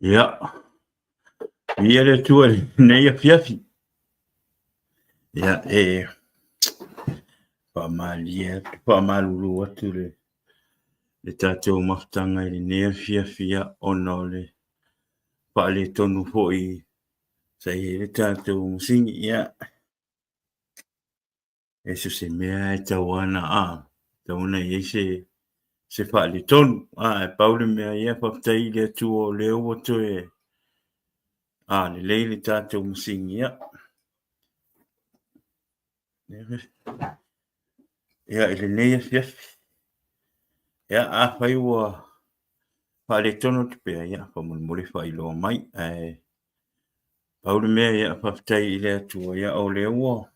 Ia, viia le Atua i lenei afiafi. Ia, e faamalie atu, faamalulu atu le, le tatou mafutaga i lenei afiafi ia, ona o le faaletonu foi sa i ai le tatou masini. Ia, e so se mea e tau ana a, tau ana i ai se, se faaletonu. A, e pau le mea ia, faafetai i le Atua o lea ua toe a, lelei le tatou masini ia. Ia, i lenei afiafi. Ia, afai ua faaletonu atu pea, ia, faamolemole faailoa mai. Ae pau le mea, ia, faafetai i le Atua, ia, o lea ua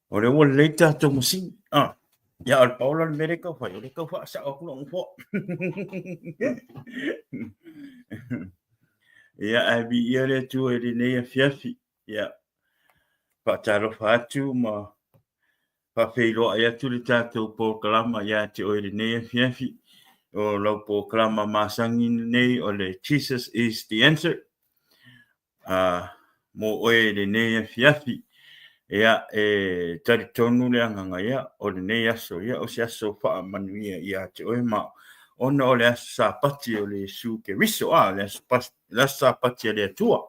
o lea ua lelei le tatou masini. Ah, ia, o le pau la le mea lea e tau fai, o lea e tau faasao atu lou nofoa. Ia, ae viia le Atua i lenei afiafi. Ia, faatalofa atu ma faafeiloai atu le tatou polokalama ia te oe i lenei afiafi. O lau polokalama masani lenei o le Jesus is the Answer. Uh, mo oe i lenei afiafi. Ia, e talitonu le agaga ia, o lenei aso, ia, o se aso faamanuia ia te oe ma ona o le aso Sapati o le Iesu Keriso, a, le aso, le aso Sapati a le Atua.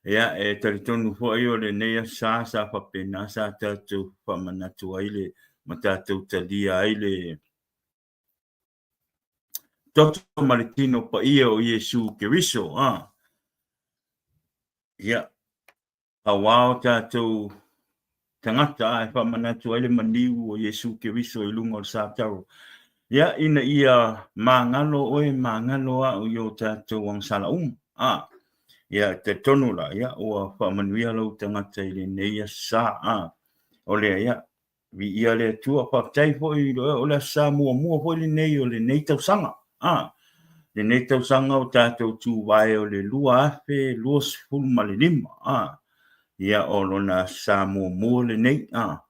Ia, e talitonu foi o lenei aso sa sa faapena sa tatou faamanatu ai le ma tatou talia ai le toto ma le tino paia o Iesu Keriso. A. Ia, auā o tatou tagata a e faamanatu ai le maliu o Iesu Keriso i luga o le sataro, ia, ina ia magalo oe, magalo au i o tatou agasala uma. A, ia, e talitonu la, ia, ua faamanuia lou tagata i lenei aso sa. A, o lea, ia, Viia le Atua, faafetai foi o le aso sa muamua foi lenei o lenei tausaga. A, lenei tausaga o tatou tuvae o le 2025. A, ia o lona aso sa muamua lenei. A,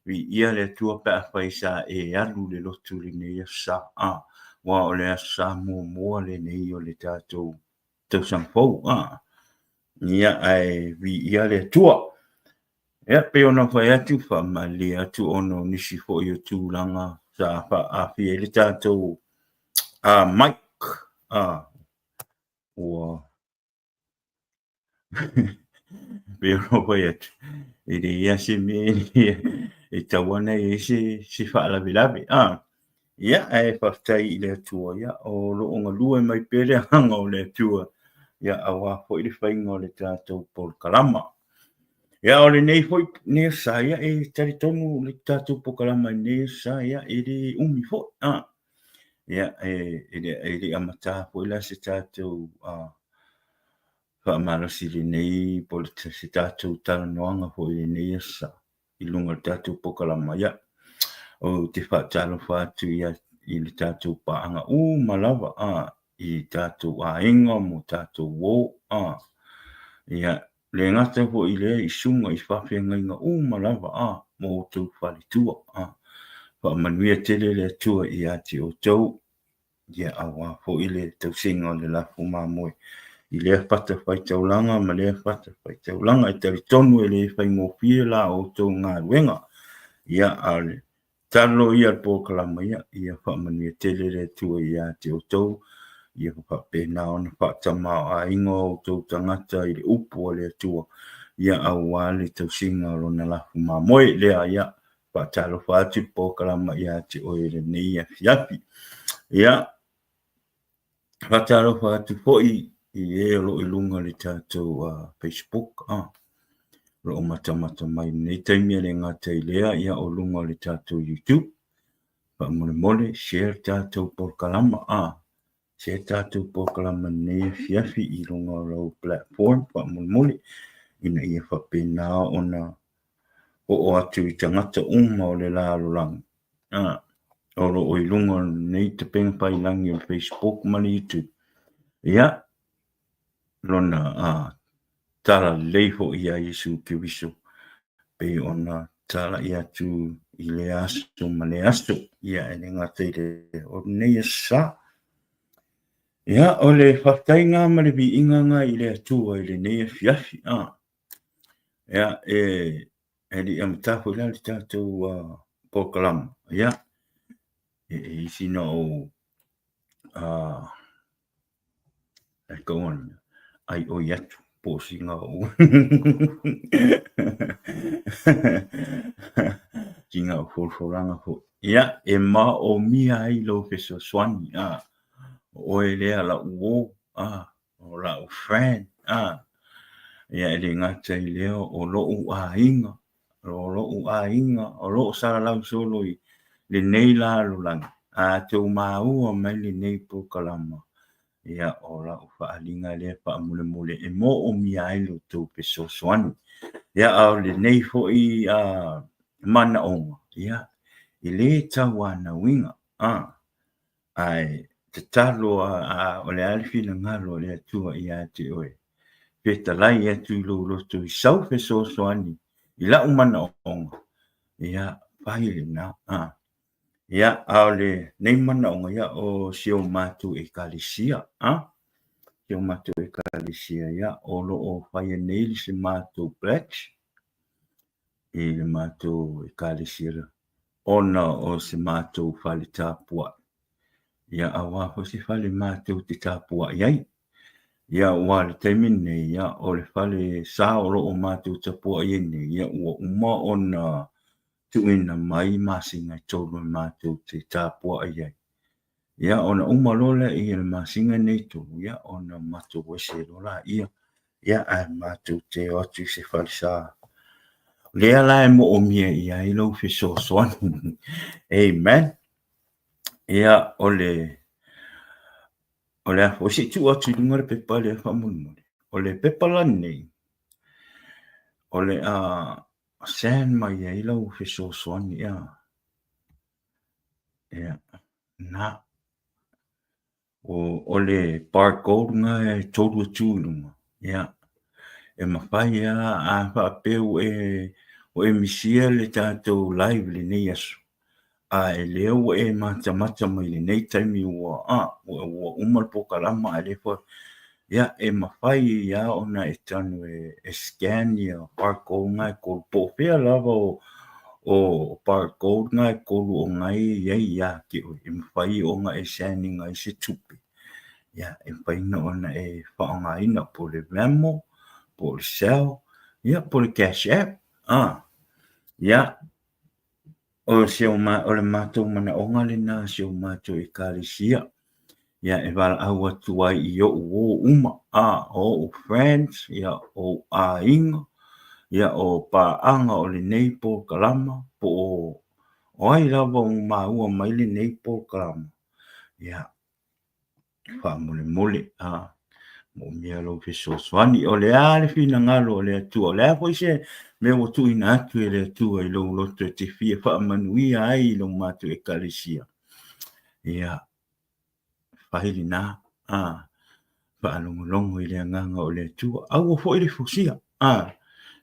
viia le Atua pe afai sa e alu le lotu i lenei aso sa. A, aua o le aso sa muamua lenei o le tatou tausaga fou. A, ia ae viia le Atua. Ia, pei ona fai atu, faamalie atu ona o nisi foi o tulaga sa faaafia ai le tatou mic, ua pei ona fai atu, e leai lava se mea e tatau ona i ai se faalavelave. Ia, ae faafetai i le Atua, ia, o lo o galue mai pea le agaga o le Atua, ia, aua foi le faiga o le tatou polokalama. Ia, o lenei foi nei aso sa, ia, e talitonu le tatou polokalama i lenei aso sa, ia, e le umi foi, a. Ia, e, e, le, e le amata foi la se tatou faamalosi i lenei, po o se tatou talanoaga foi i lenei aso sa. i luga o le tatou polokalama. Ia, ou te faatalofa atu ia i le tatou paaga uma lava, a, i tatou aiga mo tatou uo, a, ia, le gata foi i lea i susuga i faafeagaiga uma lava, a, mo outou faletua, a, faamanuia tele le Atua ia te outou. Ia aua foi le tausiga o le lafo mamoe i lea fatafaitaulaga ma lea fatafaitaulaga. E talitonu e le faigofie la outou galuega. Ia, a o le tatalo ia a le polokalama, ia, ia faamanuia tele le Atua ia te outou, ia faapena ona faatamaoaiga o outou tagata i le upu a le Atua, ia aua le tausiga o lona lafo mamoe lea, ia, Faatalofa atu i le polokalama ia te oe i lenei afiafi. Ia, faatalofa atu foi i e o lo o i luga o le tatou Facebook, o lo o matamata mai i lenei taimi e le gata i lea, ia o luga o le tatou YouTube. Faamolemole, share le tatou polokalama, share le tatou polokalama i lenei afiafi i luga o lau platform, faamolemole, ina ia faapena ona oo atu i tagata uma o le lalolagi, o lo o i luga o lenei tapega failangi o le Facebook ma le YouTube, ia, lona talalelei foi ia Iesu Keriso, pei ona talai atu i lea aso ma lea aso, ia e le gata i le, o lenei aso sa. Ia, o le faafetaiga ma le viiga lena i le Atua i lenei afiafi. Ia, e le i amata foi la le tatou polokalama, ia, e i ai sina ou aioi atu po o sina ou sina ou folafolaga foi. Ia, e maomia ai lou fesoasoani, o oe lea lau uo, o lau friend, ia e le gata i lea o lou aiga, o lou aiga o lo o salalau solo i lenei lalolagi, a outou maua mai lenei polokalama, ia o lau faaaliga lea faamolemole e moomia ai lo outou fesoasoani. Ia a o lenei foi manaoga, ia e le tauanauina, ae tatalo a o le a le finagalo o le Atua ia te oe, fetalai atu i lou loto i sau fesoasoani i lau manaoga, ia fai lena. Ia, a o lenei manaoga, ia, o si o matou Ekalesia, si o matou Ekalesia, ia, o lo o faia nei se matou pledge i le matou Ekalesia ona o se matou fale tapuai. Ia, aua foi se fale matou te tapuai ai. Ia, aua o le taimi lenei, ia, o le fale sa o lo o matou tapuai ai nei, ia, ua uma ona tuuina mai masina e tolu e matou te tapuai ai. Ia, ona uma loa lea i le masina nei e tolu, ia, ona matou ese loa laia, ia, ae matou te o atu i se falesa. Lea la e moomia i ai lou fesoasoani. Amen. Ia, o le o le a foi, se i tuu atu i luga le pepa lea faamolemole. O le pepa la lenei, o le a send mai ai lau fesoasoani ea. Ia, na. O, o le barcode na e tolu atu i luga. Ia, e mafai lava a faapea ua e, ua e misia le tatou live i lenei aso, a e lea ua e matamata mai lenei taimi ua, ua uma le polokalama ae lea foi, ia, e mafai lava ona e tago e scan ia barcode na e tolu, po o fea lava o barcode na e tolu o na e i ai ia te oe, e mafai ona e scan ina ai se tupe, ia, e mafai ona e faaaogaina po o le Venmo, po o le Zelle, ia, po o le Cash App, ia. O si o ma, o le matou manaoga lena si o matou Ekalesia, ia e valaau atu ai i o'u uo uma, a o o'u friends, ia o o'u aiga, ia o paaga o lenei polokalama, po o o ai lava ua maua mai lenei polokalama, ia faamolemole, a moomia lou fesoasoani. O le a le finagalo o le Atua, o le a foi se mea ua tuuina atu e le Atua i lou loto e te fia faamanuia ai i lo matou Ekalesia, ia, fai lena, a, faalogologo i le agaga o le Atua. Aua foi le fusia, a,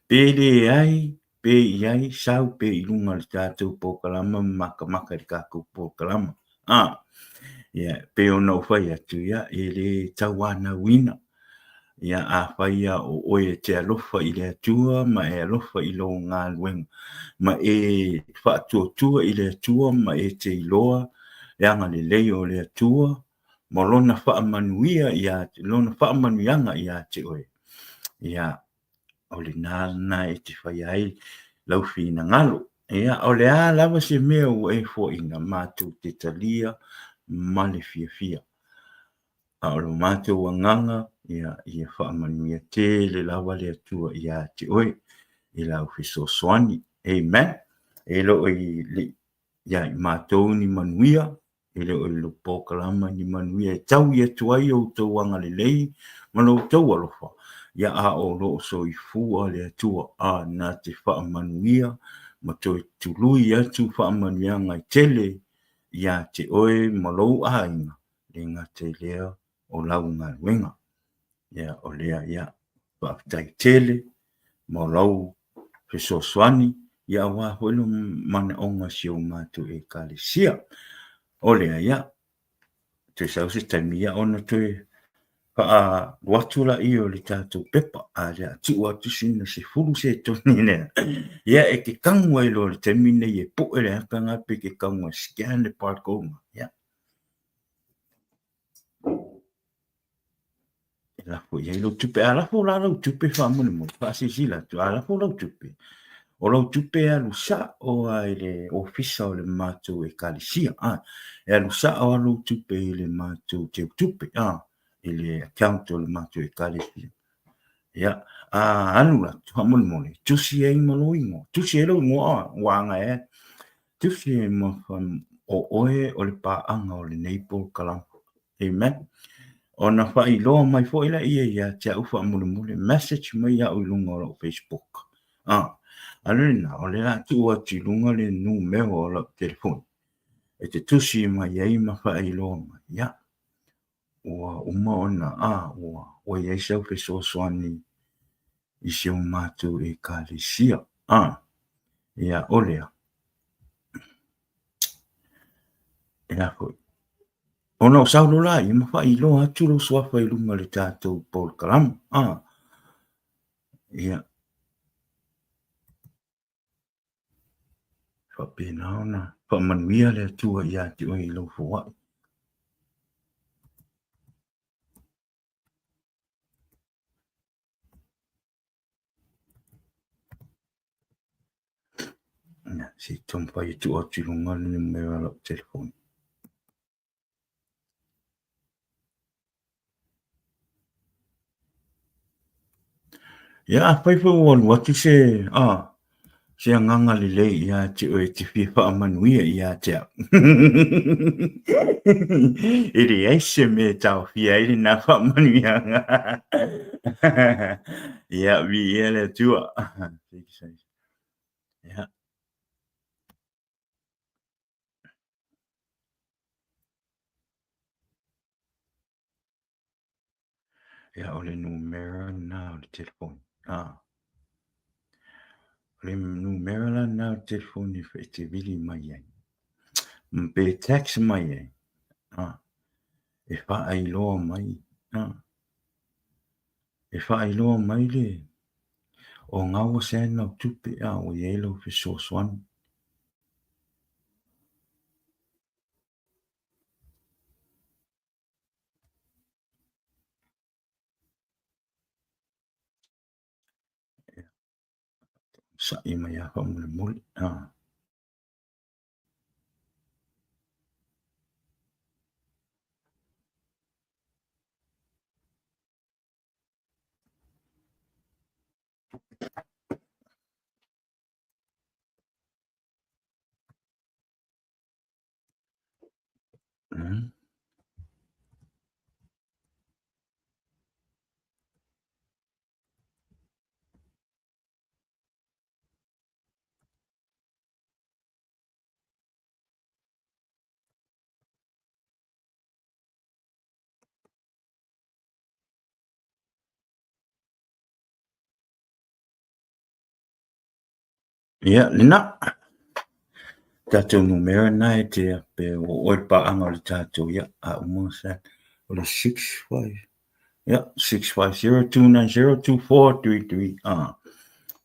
pe leai, pe i ai, sau pea i luga o le tatou polokalama ma makamaka i le tatou polokalama. A, ia, pei ona ou fai atu, ia, e le tauanauina. Ia, afai ia o oe e te alofa i le Atua ma e alofa i lou galuega, ma e faatuatua i le Atua ma e te iloa le agalelei o le Atua ma lona faamanuia ia, lona faamanuiaga ia te oe, ia, o lena lena e te faia ai lau finagalo. Ia, o le a lava se mea ua e foaina, matou te talia ma le fiafia. A o lo matou agaga, ia, ia faamanuia tele lava le Atua ia te oe i lau fesoasoani. Amen. E le o i, ia i matou ni manuia, e le o i le polokalama ni manuia e taui atu ai outou agalelei ma lo outou alofa, ia a o lo o soifua le Atua, a na te faamanuia ma toe tului atu faamanuiaga e tele ia te oe ma lou aiga, le gata i lea o lau galuega. Ia, o lea, ia, faafetai tele mo lou fesoasoani, ia aua foi le manaoga o si o matou Ekalesia. O lea, ia, Toe sau se taimi ia ona toe faaalu atu laia o le tatou pepa, a o le a tuu atu sina 10 setoni lea, ia e te tagu ai loa i le taimi lenei e poe le ata lena pe te tagu e scan le barcode lena, ia. E lafo i ai lau tupe. A lafo la lau tupe faamolemole, faasilasila atu, a lafo lau tupe, o lau tupe e alu sao lava i le ofisa o le matou ekalesia, a, e alu sao lava lau tupe i le matou teutupe, a, i le account o le matou ekalesia. Ia, a alu la, faamolemole, tusi ai ma lou igoa, tusi ai lou igoa, ua agae, tusi ai ma o oe o le paaga o lenei polokalame. Amen. Ona faailoa mai foi laia ia te au faamolemole, message mai au i luga o lau Facebook. Ah, a o le lena, o le a tuu atu i luga le numera o lau telefoni e te tusi mai ai ma faailoa mai. Ia, ua uma ona, ah, ua i ai sau fesoasoani i si o matou ekalesia. Ah, ia, o lea. Ia foi. Ona ou sau loa laia ma faailoa atu lou suafa i luga o le tatou polokalama. Ah, ia. Faapena ona faamanuia le Atua ia te oe i lou foai. Ia, se i taumafai e tuu atu i luga le numera o lau telefoni. Ia, afai foi ua alu atu se, a, se agaga lelei ia te oe e te fia faamanuia ia te au. E leai se mea e taofia ai lena faamanuiaga. Ia, viia le Atua. Ia. Ia, o le numera lena o le telefoni. Ah. O le numera la lena o le telefoni e te vili mai ai. Pe text mai ai. Ah. E faailoa mai. Ah. E faailoa mai le o ngā ua send lau tupe a ua i ai lau fesoasoani. Sa'i mai lava faamolemole. Ah. Ia, lena. Tatou numera lena e te pe o oe le paaga o le tatou, ia, a uma sa, o le 65, ia, 650-290-2433, ah,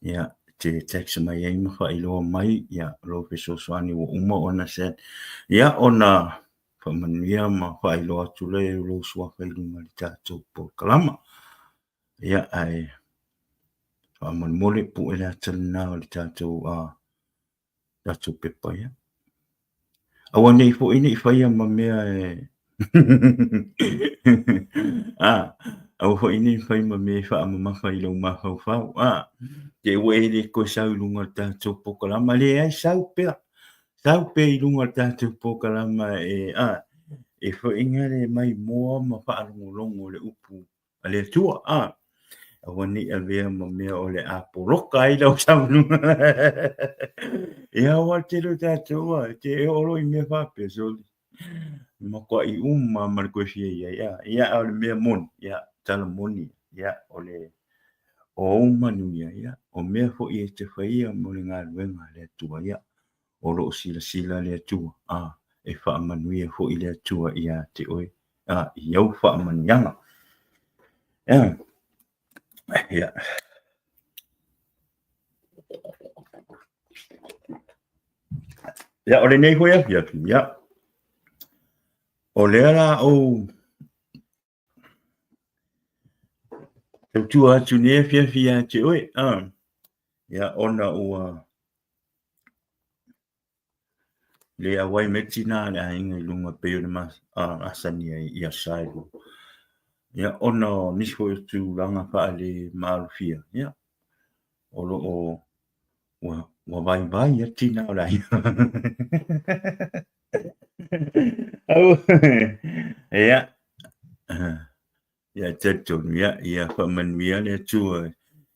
ia, te text mai ai ma faailoa mai, ia, lou fesoasoani ua uma ona send, ia, ona faamanuia ma faailoa atu lea i lou suafa i luga i le tatou polokalama. Ia, ae faamolemole pue le ata lena o le tatou, tatou pepa ia. Aua nei foi ne i faia ma mea e a, aua foi ne i fai ma mea e faamamafa i lou mafaufau. A, te ua e le toe sau i luga o le tatou polokalama. Leai, sau pea. Sau pea i luga o le tatou polokalama e, a, e foi le maimoa ma faalogologo le upu a le Atua, a, aua ne i avea ma mea o le a poloka ai lau saunoaga. Ia, aua le tele o tatou, a, te e oo loa i mea faapea, soli, matuai uma ma le toe fia i ai, a, ia, a o le mea moni, ia, tala moni, ia, o le, o ou manuia, ia, o mea foi e te faia mo le galuega a le Atua, ia, o lo o silasila le Atua, a, e faamanuia foi le Atua ia te oe. i au faamanuiaga. Ia. Ia, o lenei foi afiafi, ia, o lea la ou tautua atu nei afiafi ia te oe, ia, ona ua le auai mai tina a le aiga i luga pei o le masani ai i aso Sa e 2. Ia, ona o nisi foi o tulaga faale-maalofia, ia, o lo o ua vaivai lava tina o le aiga. Ia, ia e talitonu, ia, ia faamanuia le Atua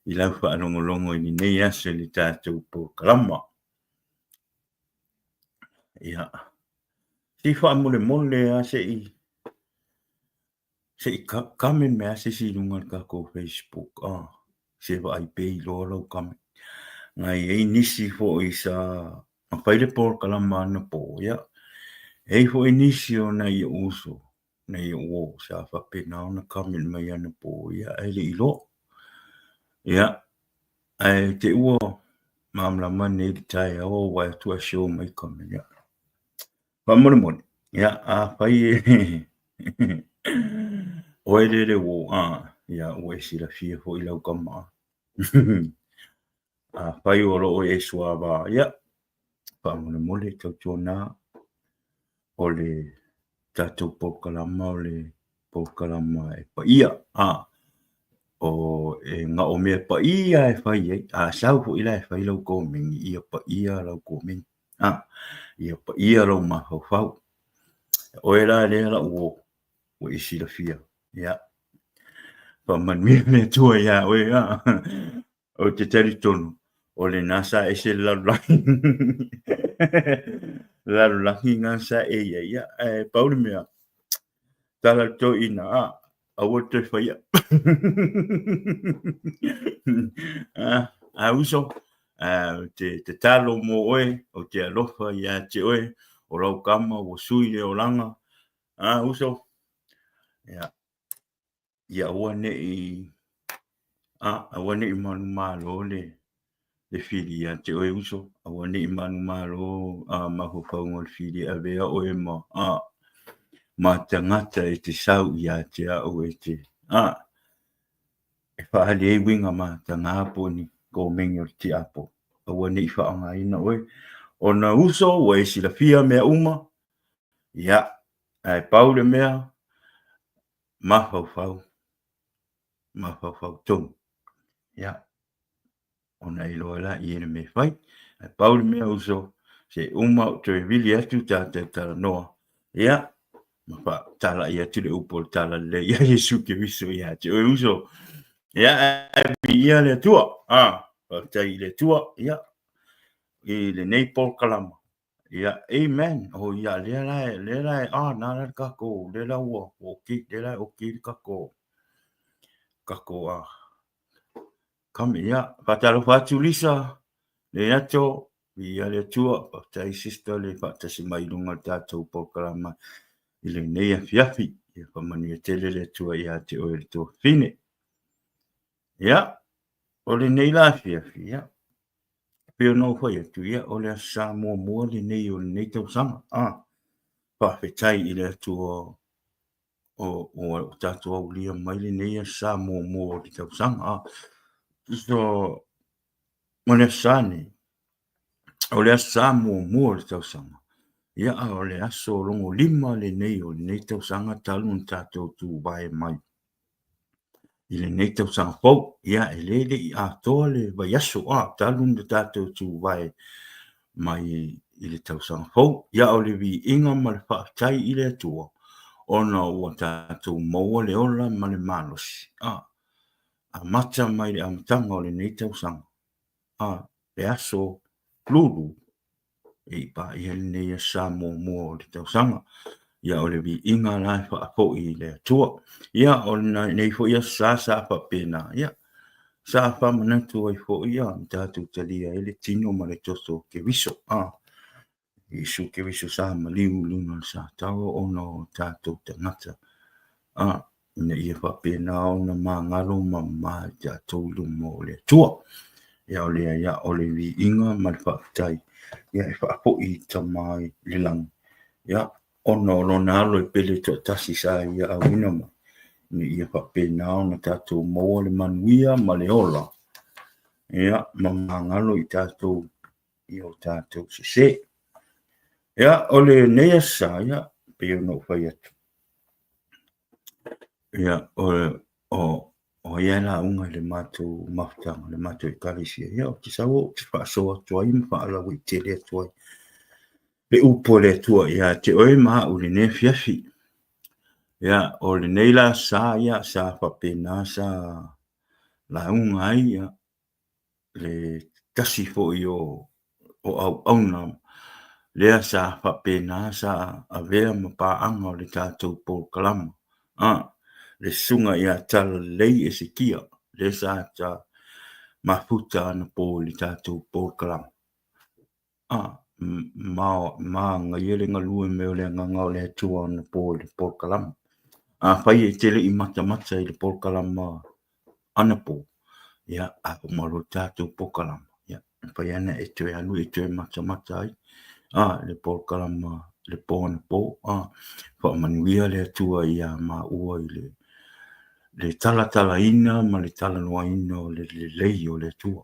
i lau faalogologo i lenei aso i le tatou polokalama. Ia, se i faamolemole lava se i se i comment mai lava se isi i luga o le tatou Facebook, se vaai pea iloa lau comment. Na i ai nisi foi sa fai le polokalama anapo, ia, e i ai foi nisi o nai ou uso, nai ou uo sa faapena ona comment mai anapo, ia, ae le i iloa. Ia, ae te i ua malamalama nei i le taeao ua vaai atu ae show mai comment, ia. Faamolemole, ia, afai e oe lea le uo, ia, ua e silafia foi lau tama. Afai o lo o e suava, ia, faamolemole, tautuana, o le tatou polokalama o le polokalama e paia, o e na o mea paia e fai ai, a sau foi la e fai lau komeni, ia paia lau komeni. Ia paia lou mafaufau. Oe la lea lau uo, ua e silafia. Ia, faamanuia le Atua iā oe. Ou te talitonu, o lena sa ese le lalolagi. Lalolagi na sa e i ai. Ia, ae pau le mea, tala le toeaina, aua le toe faia. A uso, ou te tatalo mo oe, ou te alofa ia te oe, o lau tama ua sui le olaga. A uso, ia, ia aua ne i, aua ne i manumalo le fili ia te oe uso, aua ne i manumalo mafaufauga o le fili e avea oe ma, ma tagata e te sau ia te au e te, e faaali ai uiga mataga po o ni komeni o le tiapo. Aua ne i faaaogaina oe ona uso ua e silafia mea uma, ia, ae pau le mea, mafaufau, mafaufau tonu. Ia, ona e iloa laia i le mea e fai. Ae pau le mea uso, se uma ou toe vili atu tatou talanoa, ia, ma faatalai atu le upu o le talalelei ia Iesu Keriso ia te oe uso. Ia, ae viia le Atua, faafetai i le Atua, ia, i lenei polokalama. Ia, amen. Oh, ia, lea la, lea la, na la le tatou, lea la ua okay, lea la e okay le tatou, tatou, kame, ia. Faatalofa atu Lisa, Leato, viia le Atua, faafetai sister le faatasi mai i luga o le tatou polokalama i lenei afiafi. Ia faamanuia tele le Atua ia te oe le tuafafine. Ia, o lenei la afiafi, ia, pei ona ou fai atu, ia, o le Aso Sa muamua lenei o lenei tausaga. Faafetai i le Atua o ua tatou aulia mai lenei Aso Sa muamua o le tausaga. So, o le Aso Sa lenei, o le Aso Sa muamua o le tausaga, ia, a o le aso logolima lenei o lenei tausaga talu ona tatou tuvae mai i lenei tausaga fou. Ia, e le le i atoa le vaiaso, talu ona tatou tuvae mai i le tausaga fou. Ia, o le viiga ma le faafetai i le Atua, ona ua tatou maua le ola ma le malosi, amata mai le amataga o lenei tausaga, le aso lulu e i paia lenei Aso Sa muamua o le tausaga. Ia o le viiga la e faafoi i le Atua. Ia o lenei foi Aso Sa sa faapena, ia sa faamanatu ai foi ia ma tatou talia ai le tino ma le toto o Keriso. Iesu Keriso sa maliu i luga o le sataua ona o tatou tagata. Ina ia faapena ona magalo ma mama i tatou i luma o le Atua. Ia o lea ia o le viiga ma le faafetai ia e faafoi i Tama i le lagi, ia ona o lona alo e pele toatasi sa ia auina mai, ina ia faapena ona tatou maua le manuia ma le ola, ia ma magalo i tatou i o tatou sese. Ia o lenei aso sa, ia pei ona ou fai atu, Ia, o ai lava e lauga i le matou mafutaga, le matou ekalesia, ia ou te sau ou te faasoa atu ai ma faalauaitele atu ai le upu a le Atua ia te oe ma au i lenei afiafi. Ia, o lenei la sa, ia, sa faapena sa lauga ai, ia, le tasi foi o auauna lea sa faapena sa avea ma paaga o le tatou polokalama, le Susuga ia Talalelei Esekia, lea sa mafuta anapo i le tatou polokalama. Manaia le galue mai o le Agaga o le Atua anapo i le polokalama. Afai e te le i matamata i le polokalama anapo, ia, a uma loa le tatou polokalama, ia, mafai lava ona e toe alu e toe matamata ai le polokalama le po anapo. Faamanuia le Atua ia maua i le talatalaina ma le talanoaina o le lelei o le Atua.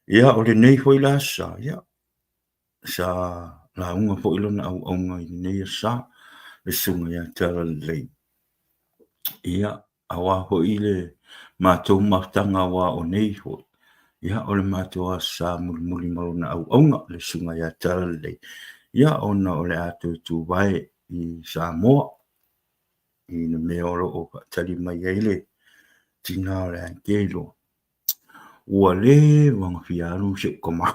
Ia, o lenei foi la sa, ia, sa lauga foi lona auauna i lenei aso sa, le Susuga ia Talalelei. Ia, aua foi le matou mafutaga aua o nei foi, ia, o le matou aso sa mulimuli ma lona auauna, le Susuga ia Talalelei, ia, ona o le a toe tuvae i Samoa i le mea o lo o faatali mai ai le tina o le agelo. Ua leva ona fia alu si ou tama.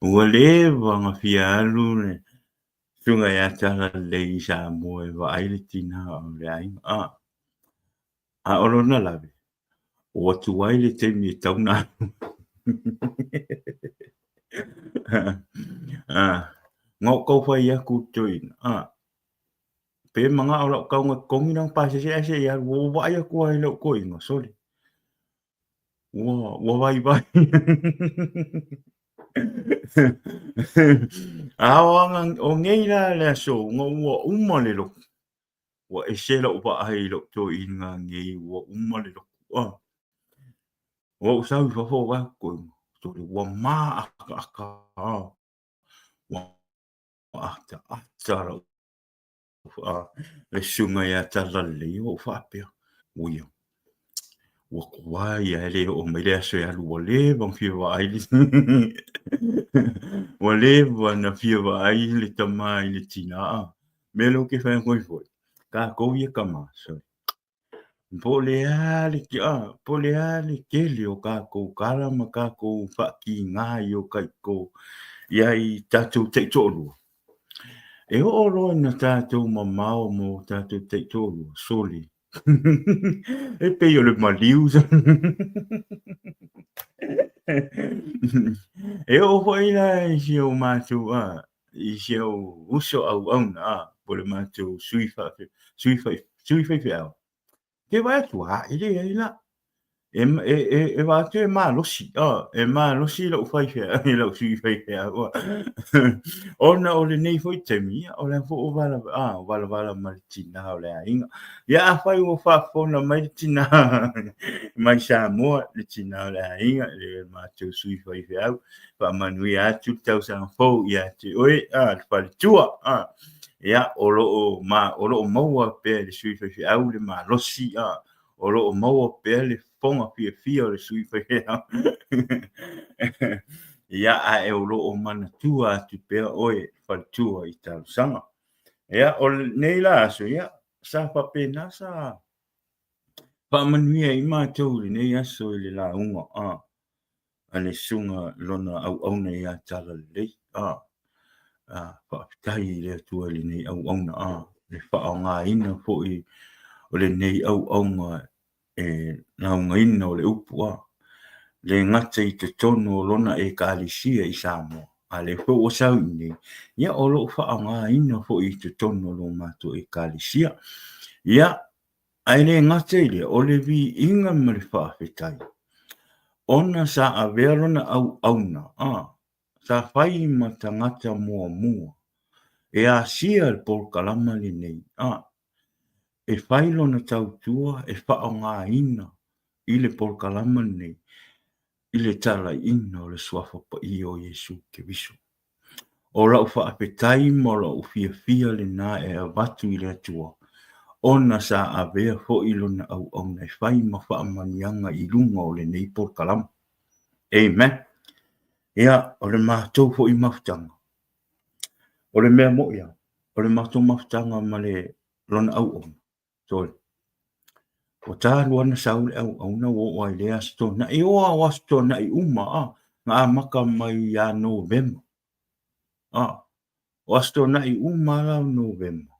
Ua leva ona fia alu le susuga ia Talalelei i Samoa e vaai le tina o le aiga. A o lona lave, ua tuai le taimi e tatau ona alu. Na ou tau fai atu i le toeaina, pe manao lau taoga e totogi lana pasese ae se i alu, ua ou vaai atu lava i lau toeaina, sole, ua vaivai. A o nei la le aso ua uma le lotu, ua ese lau vaai i lou toeaina nei ua uma le lotu. Ua ou sau i fafo ou vaai atu toeaina, sole, ua maataata, ua ataata lau le susuga ia Talalelei, ua ou faapea, uia, ua tuai lava e le oo mai le aso e alu, ua leva ona fia vaai le ua leva ona fia vaai le tama i le tina. Mea lea ou te fai atu ai foi, tatou ia tama, sorry, Po o le a le, po o le a le tele o tatou tala ma tatou faatiga i o taito ia i tatou taitoalua, e oo loa ina tatou mamao ma o tatou taitoalua, sole, e pei o le maliu. E oo foi la i si o matou, i si ou uso auauna, po o le matou sui sui faifeau, te vaai atu, a, e leai la. E vaai atu e malosi, e malosi lou faifeau, lou sui faifeau. Ona o lenei foi taimi, ia, o la foi ua valavala ma le tina o le aiga. Ia, afai ua faafofoga mai le tina mai Samoa, le tina o le aiga, le matou sui faifeau, faamanuia atu le tausaga fou ia te oe, le faletua. Ia, o lo o, ma, o lo o maua pea e le sui faifeau le malosi, o lo o maua pea le fofoga fiafia o le sui faifeau. Ia, ae o lo o manatua atu pea oe faletua i talosaga. Ia, o lenei la aso, ia, sa faapena sa faamanuia ai matou i lenei aso i le lauga, a le susuga lona auauna ia Talalelei. Faafetai i le Atua i lenei auauna, le faaaogaina foi o lenei auauna e laugaina o le upu, le gata i totonu o lona Ekalesia i Samoa, A lea foi ua sau i inei, ia o lo o faaaogaina foi i totonu o lo matou ekalesia. Ia, ae le gata i lea, o le viiga ma le faafetai, ona sa avea lona auauna, a, sa fai ma tagata muamua e asia le polokalama lenei, a, e fai lona tautua e faaaogaina i le polokalama lenei i le talaiina o le Suafa Paia o Iesu Keriso. O lau faafetai ma lou fiafia lena e avatu i le Atua, ona sa avea foi lona auauna e fai ma faamanuiaga i luga o lenei polokalama. Amen. Ia, o le matou foi mafutaga, o le mea moni lava, o le matou mafutaga ma le lona auauna, sorry, ua talu lava ona sau le auauna ua oo lava i lea Aso Toonai, e oo lava o Aso Toonai uma a, na amata mai ia Novema, a, o Aso Toonai uma lava la o Novema,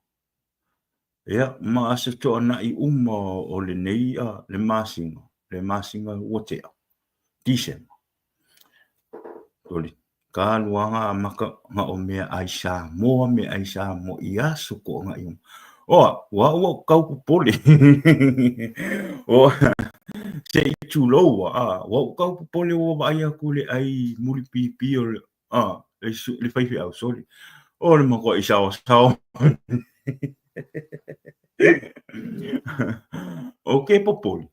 ia, ma Aso Toonai uma o lenei a, le masina, le masina ua tea, Tisema. Sorry. Talu lava ona amata na o meaai Samoa, meaai Samoa i aso toonai uma. Oa, ua au ua ou tau popole. Oa, se i tulou a, ua ou tau popole ua vaai atu i le ai mulipipi o le, a, le faifeau, sorry. O le matuai saosaoa. Ou te popole,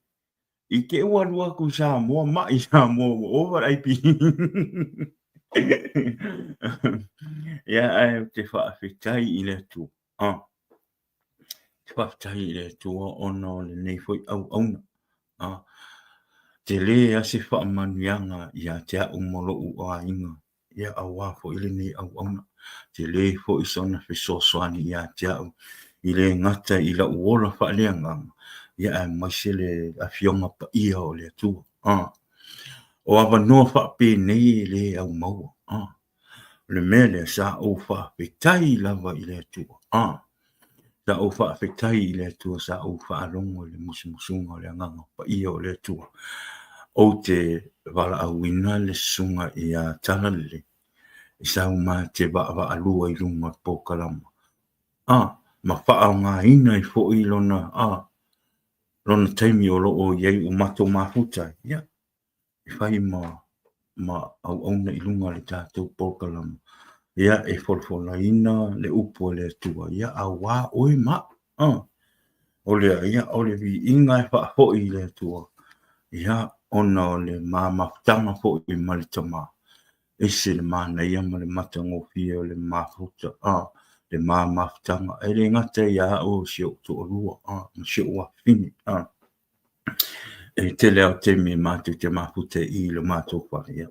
I te ua alu atu i Samoa, mai i Samoa ua ova le IP. Ia, ae ou te faafetai i le Atua. Ah. Te faafetai i le Atua ona o lenei foi auauna. Ah. Tele lava se faamanuiaga ia te au ma lou aiga ia aua foi lenei auauna. Tele foi sona fesoasoani ia te au, i le gata i lou ola faaleagaga, ia aemaise le Afioga Paia o le Atua. A, o avanoa faapenei e le au maua. A, o le mea lea, sa ou faafetai lava i le Atua. A, sa ou faafetai i le Atua, sa ou faalogo i le musumusuga o le Agaga Paia o le Atua. Ou te valaauina le susuga ia Talalelei e sau ma te vaavaalua i luga o le polokalama, a, ma faaaogaina ai foi lona, a, lona taimi o lo o i ai ua matou mafuta ai, ia, e fai ma ma auauna i luga o le tatou polokalama, ia, e folafolaina le upu a le Atua, ia, auā oe ma au. A, o lea, ia, o le viiga e faafoi i le Atua, ia, ona o le ma mafutaga foi ma le Tama, ese le manaia ma le matagofie o le mafuta, a, le ma mafutaga, e le gata ia au o si ou toalua, a, ma si ou afafine, a. E tele lava o taimi e matou te mafuta i lo matou fale, ia.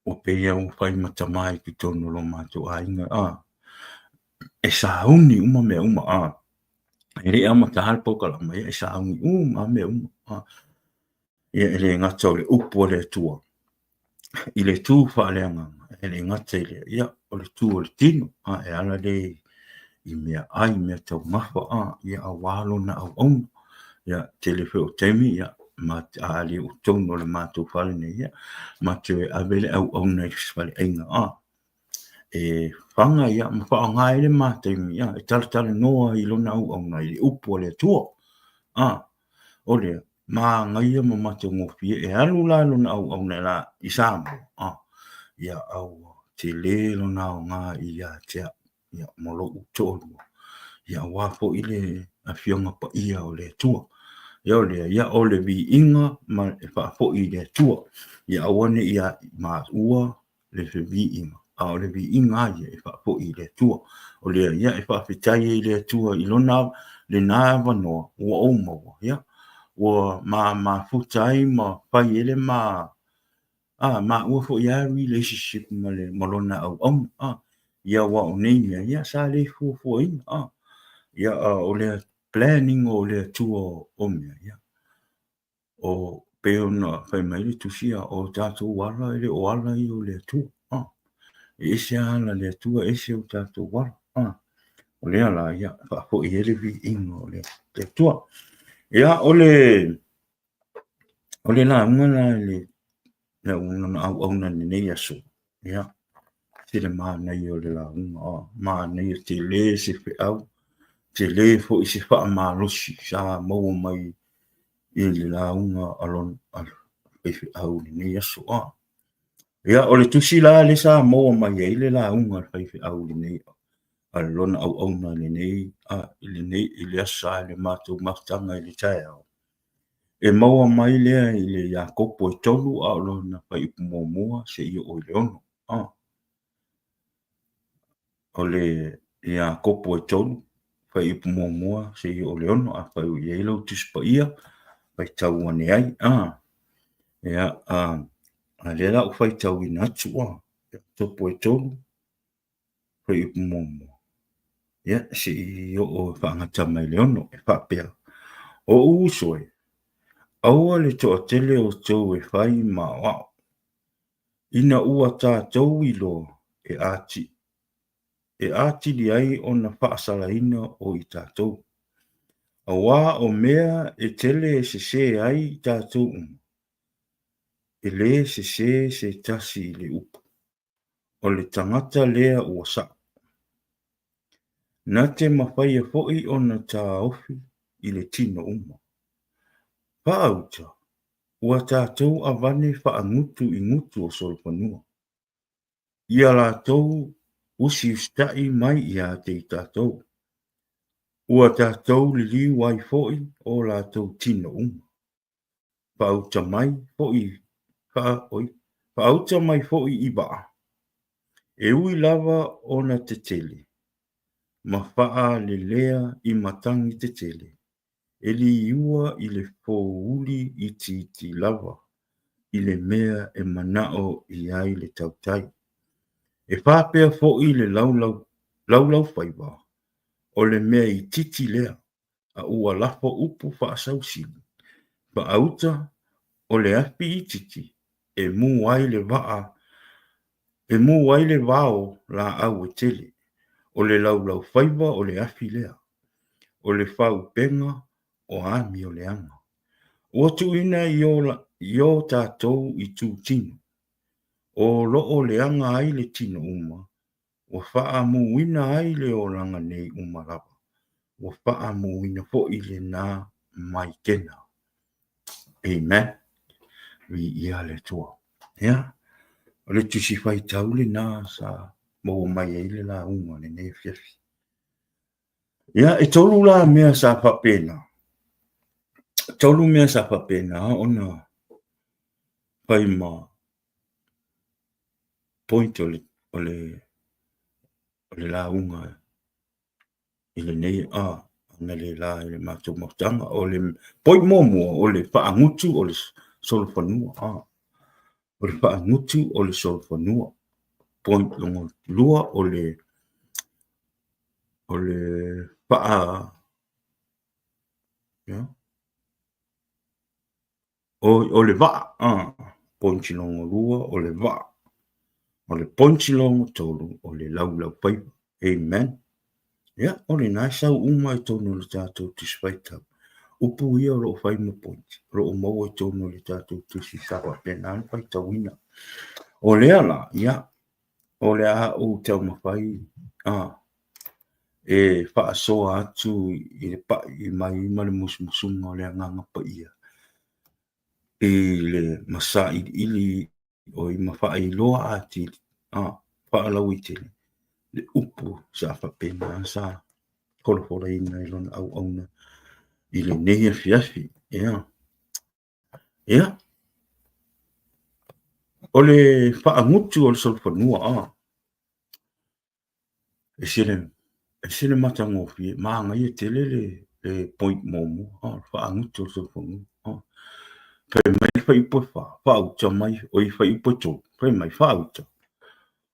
Ua pei lava ua fai ma tama i totonu o lo matou aiga, a, e sauni uma mea uma, a, e le i amata le polokalama, ia e sauni uma lava mea uma, a. Ia e le gata o le upu a le Atua i le tu faaleagaga, e le gata i lea, ia o le tu o le tino, a, e ala lea i meaai, meataumafa, a, ia aua lona auauna. Ia, tele foi o taimi, ia, ma a le o totonu o le matou fale nei, ia, matou e ave le auauna i le faleaiga, a, e faga, ia, ma faaaoga ai le ma taimi, ia, e talatalanoa i lona auauna i le upu a le Atua, a, o lea, manaia ma matagofie e alu la lona auauna la i Samoa, a, ia, a ua tele lona aoga ia te au, ia, ma lou toalua, ia, aua foi le Afioga Paia o le Atua. Ia o lea, ia, o le viiga ma e faafoi i le Atua, ia aua ne i ia maua le viiga, a o le viiga lava ia e faafoi i le Atua. O lea ia e faafetai ai i le Atua i lona lena avanoa ua ou maua, ia, ua ma mafuta ai ma fai ai le ma, a, maua foi lava relationship ma le ma lona auauna, a, ia aua o nei mea, ia sa le fuafuaina, a, ia a o le planning o le Atua o mea, ia, O pei ona fai mai le Tusi, a o tatou ala e le o ala ia o le Atua. A, e ese lava ala a le Atua, ese o tatou ala. A, o lea la, ia, faafoi ai le viiga o le Atua. Ia, o le, o le lauga la i le auauna i lenei aso. Ia, se le manaia o le lauga, a, manaia tele se feau, tele foi se faamalosi sa maua mai i le lauga a lona a le faifeau i lenei aso. A, ia, o le tusi la lea sa maua mai ai le lauga a le faifeau i lenei a lona auauna i lenei a i lenei i le Aso Sa i le matou mafutaga i le taeao. E maua mai lea i le Iakopo e 3 a o lona fuaiupu muamua seia oo i le 6. O le Iakopo e 3 fuaiupu muamua seia oo i le 6. Afai ua i ai lau Tusi Paia, faitau ane ai. Ia, a lea la ua faitauina atu, Iakopo e 3 fuaiupu muamua, ia se i oo e faagata mai le 6, e faapea, O ou uso e, aua le toatele o outou e fai ma aoao, ina ua tatou iloa e ati, e atili ai ona faasalaina o i tatou. Auā o mea e tele e sesē ai i tatou uma, e lē sesē se tasi i le upu. O le tagata lea ua sa'o. Na te mafaia foi ona taofi i le tino uma. Faauta, ua tatou avane faagutu i gutu o solofanua. Ia latou usiusita'i mai ia te i tatou. Ua tatou liliu ai foi o latou tino uma. Faauta mai foi, faa, oi, faauta mai foi i vaa, e ui lava ona tetele, ma faalelea i matagi tetele, e liua i le fouli itiiti lava i le mea e manao i ai le tautai. E faapea foi le laulau, laulaufaiva, o le mea itiiti lea, a ua lafo upu faasausili, faauta o le afi itiiti e mu ai le vaa, e mu ai le vao laau e tele. O le laulaufaiva o le afi lea, o le faaupega o amioleaga. Ua tuuina i o, i o tatou itu tino, o lo o leaga ai le tino uma, ua faamuina ai le olaga nei uma lava, ua faamuina foi lena mai kena. Amen. Viia le Atua. Ia, o le tusi faitau lena sa maua mai ai le lauga i lenei afiafi. Ia, e tolu la mea sa faapena. Tolu mea sa faapena ona fai ma point o le, o le, o le lauga i lenei a analeila i le matou mafutaga. O le point muamua, o le faagutu o le solofanua. A, o le faagutu o le solofanua. Point lona lua, o le, o le faa, yeah. O, o le vaa, a, pointi lona lua, o le vaa. O le pointi lona tolu, o le laulaufaiva. Amen. Ia, o lena e sau uma i totonu o le tatou Tusi Faitau. Upu ia o lo o fai ma pointi, o lo o maua i totonu o le tatou Tusi sa faapena ona faitauina. O lea la, ia, o le a ou taumafai a, e faasoa atu i le pai mai ma le musumusuga o le Agaga Paia i le masailiili oi ma faailoa atili a faalauaitele le upu sa faapena sa folafolaina e lona auauna i lenei afiafi. Ia, ia, o le faagutu o le solofanua a, Ese le, ese le matagofie, manaia tele le, le point muamua, oh, le faagutu o le solofanua. Oh. Fai mai le fuaiupu e fa, faauta mai, oi fuaiupu e tolu, fai mai faauta.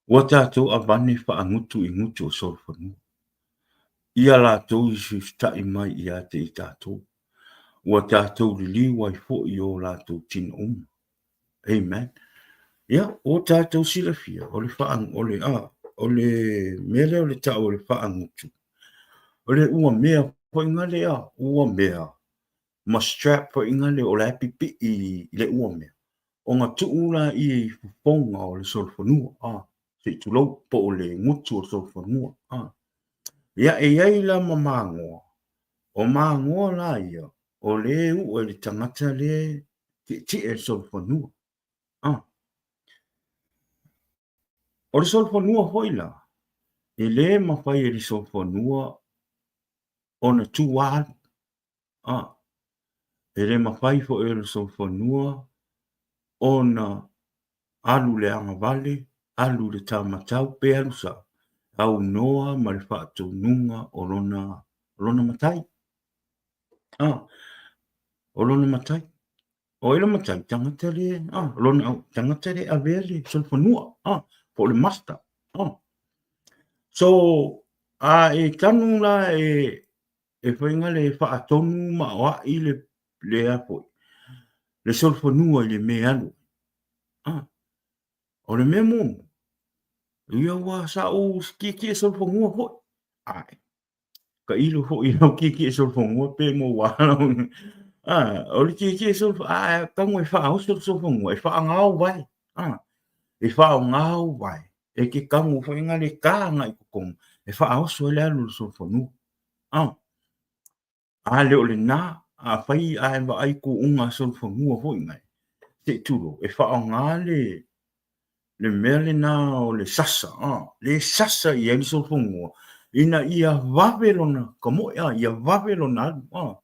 Ua tatou avane faagutu i gutu o solofanua. Ia latou usiusita'i mai ia te i tatou. Ua tatou liliu ai foi i o latou tino uma. Amen. Ia, ua tatou silafia, o le faa, o le, a, o le mea lea o le tau o le faagutu, o le ua mea foi ngale a, ua mea, ma strap foi ngale o la e pipii i le ua mea. Ona tuu laia i fofoga o le solofanua, a, se i tulou, po o le gutu o le solofanua, a. Ia, e i ai la ma magoa, o magoa la ia, o le u'e le tagata lea e tietie i le solofanua, a. O le solofanua foi la, e le mafai e le solofanua ona tu alu, a. E le mafai foi e le solofanua ona alu i le agavale, alu i le taumatau pe alu sa, aunoa ma le faatonuga o lona, o lona matai. A, o lona matai. O ai le matai? Tagata le, a, lona au, tagata le avea le solofanua, a, po o le master. A. So, a e tanu la e, e faiga le faatonu ma aoai le, le a foi, le solofanua i le mea e alu. A, o le mea muamua, ia ua sa ou tietie solofanua foi. Ae, tailo foi i lau tietie solofanua pe maua lau. A, o le tietie solofanua, a, tago e faaoso le solofanua, e faagao vae. A, e faagao vae. E te tago foi na le ta agai i totonu, e faaoso ai le alu o le solofanua. A, a le o lena, afai a e vaai tuuga a solofanua foi nai, se i tulou, e faaaoga le, le mea lena o le sasa, a, le sasa i ai le solofanua, ina ia vave lona tamoe, a, ia vave lona alu, a,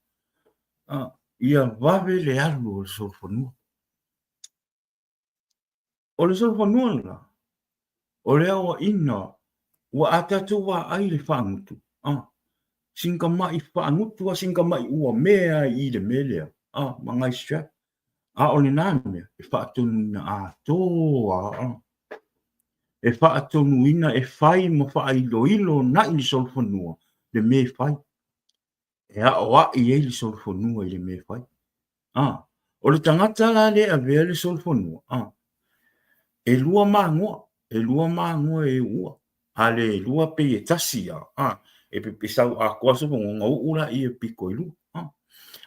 a, ia vave le alu o le solofanua. O le solofanua lena, o le aoaiga ua a tatou vaai i le faagutu, a, sina tamai faagutu lava, sina tamai uamea lava i i le mea lea, a, ma nai strap. A o lena mea, e faatonuina atoa lava, e faatonuina e fai ma faailoilo na'i le solofanua le mea e fai. E aoai ai le solofanua i le mea e fai. A, o le tagata la lea e avea le solofanua, a, e lua magoa, e lua magoa e uua. A le lua pei e tasi a, a, e pepesau atoa le solofanua ona uu laia e pito i lua. A,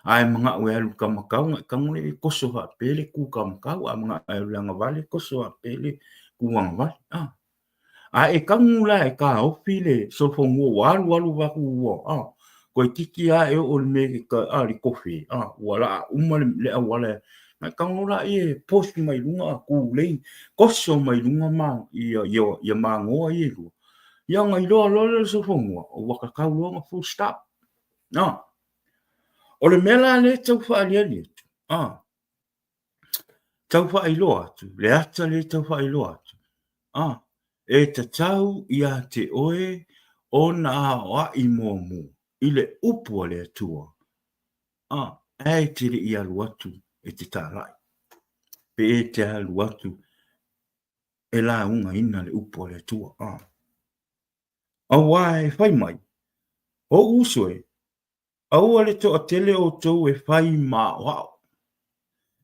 a e manao e alu i le taumatau, ona e tago lea e toso faapea le tu taumatau, a manao e alu i le agavale, toso faapea le tu agavale. A, A e tagu la e taofi le solofanua ua alu alu vaku ua a toeitiiti lava e oo i le mea a le tofe a ua laa uma le auala ona e tago lea e push mai luga a tulei toso mai luga ma ia ia magoa ia e lua ia ona iloa loa lea e le solofanua ua tatau loa ona full stop. A o le mea la lea e tau faaaliali atu a tau faailoa atu, le ata lea e tau faailoa atu, a, e tatau ia te oe ona aoai muamua i le upu a le Atua, a, ae e te le i alu atu e te talai, pe e te alu atu e laugaina le upu a le Atua, a. Aua e fai mai, Ou uso e, Aua le toatele outou e fai ma aoao,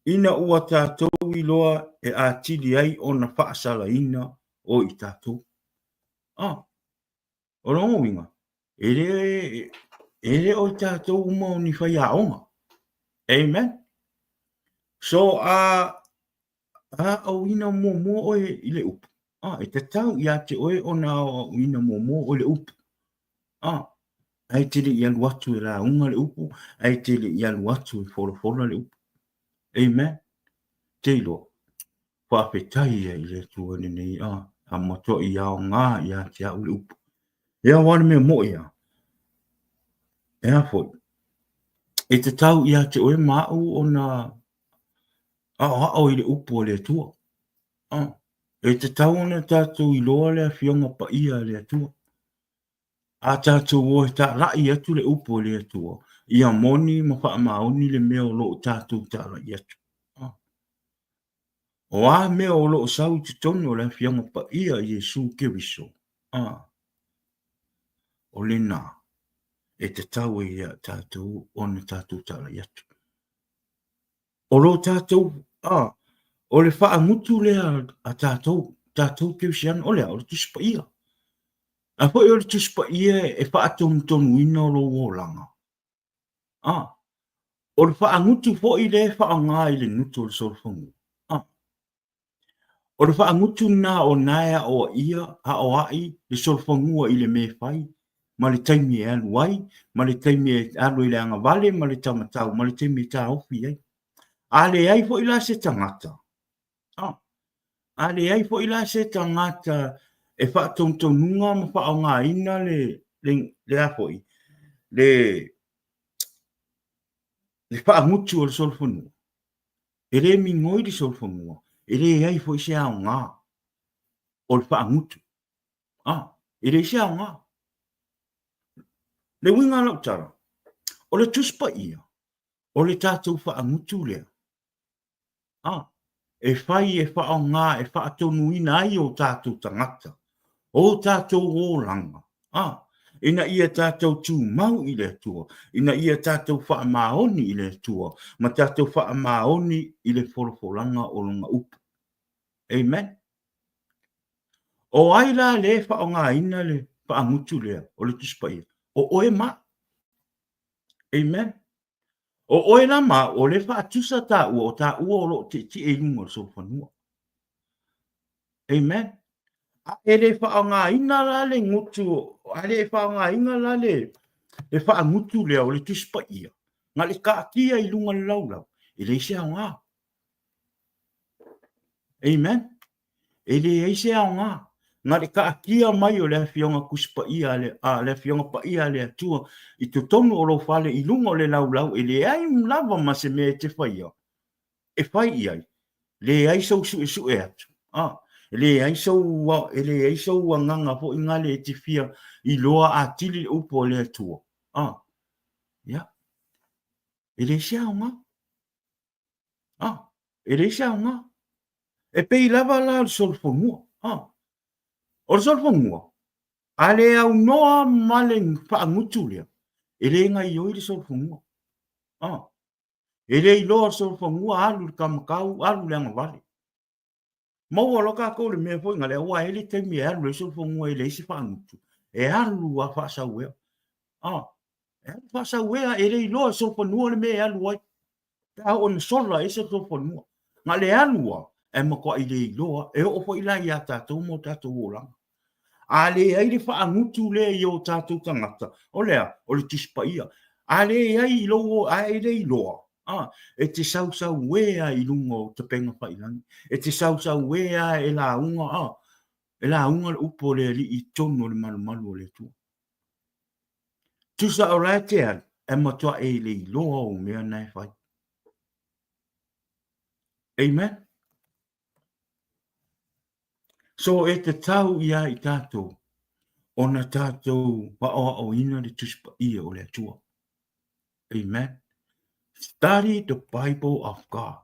ina ua tatou iloa e atili ai ona faasalaina o i tatou. A, o lona uiga, e le, e le o i tatou uma o ni faiaoga. Amen. So, a aoaoina muamua oe i le upu, a, e tatau ia te oe ona aoaoina muamua oe le upu. A, ae te le i alu atu e lauga le upu, ae te le i alu atu e folafola le upu. Amen. Te iloa, faafetai ia i le Atua lenei, a, a matuai aoga ia te au le upu. E aua le mea moʻi a, e a foi, e tatau ia te oe ma au ona aoao i le upu a le Atua. A, e tatau ona tatou iloa le Afioga Paia a le Atua. A tatou o e talai atu le upu a le Atua, ia moni ma faamaoni le mea o lo o tatou talai atu. O a mea o lo o sau i totonu o le Afioga Paia a Iesu Keriso, a, o lena e tatau ai ia tatou ona tatou talai atu. O lo tatou, a, o le faagutu lea a tatou, tatou Kerisiano, o le a? O le Tusi Paia. A foi o le Tusi Paia e faatonutonuina o lou olaga, a, o le faagutu foi lea e faaaoga i le gutu o le solofanua, a. O le faagutu lena o na e aoaia, aoai le solofanua i le mea e fai, ma le taimi e alu ai, ma le taimi e alu ai i le agavale ma le taumatau, ma le taimi e taofi ai. A leai foi la se tagata, a, a leai foi la se tagata e faatonutonuga ma faaaogaina le, le, le a foi, le, le faagutu o le solofanua, e le migoi le solofanua, e leai foi se aoga o le faagutu. A, e leai se aoga. Le uiga o lau tala, o le Tusi Paia, o le tatou faagutu lea, a, e fai e faaaoga e faatonuina ai o tatou tagata, o tatou olaga, a, ina ia tatou tumau i le Atua, ina ia tatou faamaoni i le Atua, ma tatou faamaoni i le folafolaga o Lona upu. Amen. O ai la lea e faaaogaina le faagutu lea o le Tusi Paia? O oe ma au. Amen. O oe la ma au, o lea e faatusa taua, o taua o lo o tietie i luga o le solofanua. Amen. A e le faaaogaina la le gutu, a le faaaogaina la le, le faagutu lea o le Tusi Paia, na le taatia i luga o le laulau, e leai se aoga. Amen. E leai se aoga. Na le taatia mai o le Afioga Tusi Paia a le, a, le Afioga Paia a le Atua i totonu o lou fale i luga o le laulau, e leai lava ma se mea e te faia, e fai i ai. Leai sou suesue atu. A, leai sou, e leai sou agaga foi gale e te fia iloa atili le upu a le Atua. A, ia, e leai se aoga. A, e leai se aoga. E pei lava la o le solofonua. A, o le solofonua, a le aunoa ma le faagutu lea, e le gaioi le solofonua. A, e le iloa le solofonua, alu le kamakau, alu le agavale. Maua loa tatou le mea foi gale, aua e i ai le taimi e alu ai le solofonua e leai se faagutu, e alu a faasauea. A, e alu faasauea, e le iloa e solofanua le mea e alu ai. Pe a oo ina sola ese le solofanua. Na o le alu lava, ae matuai le iloa, e oo foi la ia tatou ma o tatou olaga. A leai le faagutu lea i o tatou tagata, o le a? O le Tusi Paia. A leai i lou, a e le iloa, a, e te sausauē lava i luga o tapega faiilagi. E te sausauē lava e lauga, a, e lauga le upu a le Alii i totonu o le malumalu o le Atua. Tusa o la e te alu, ae matua e le iloa ou mea na e fai. Amen. So e tatau ia i tatou ona tatou aoaoina le Tusi Paia o le Atua. Amen. Study the Bible of God.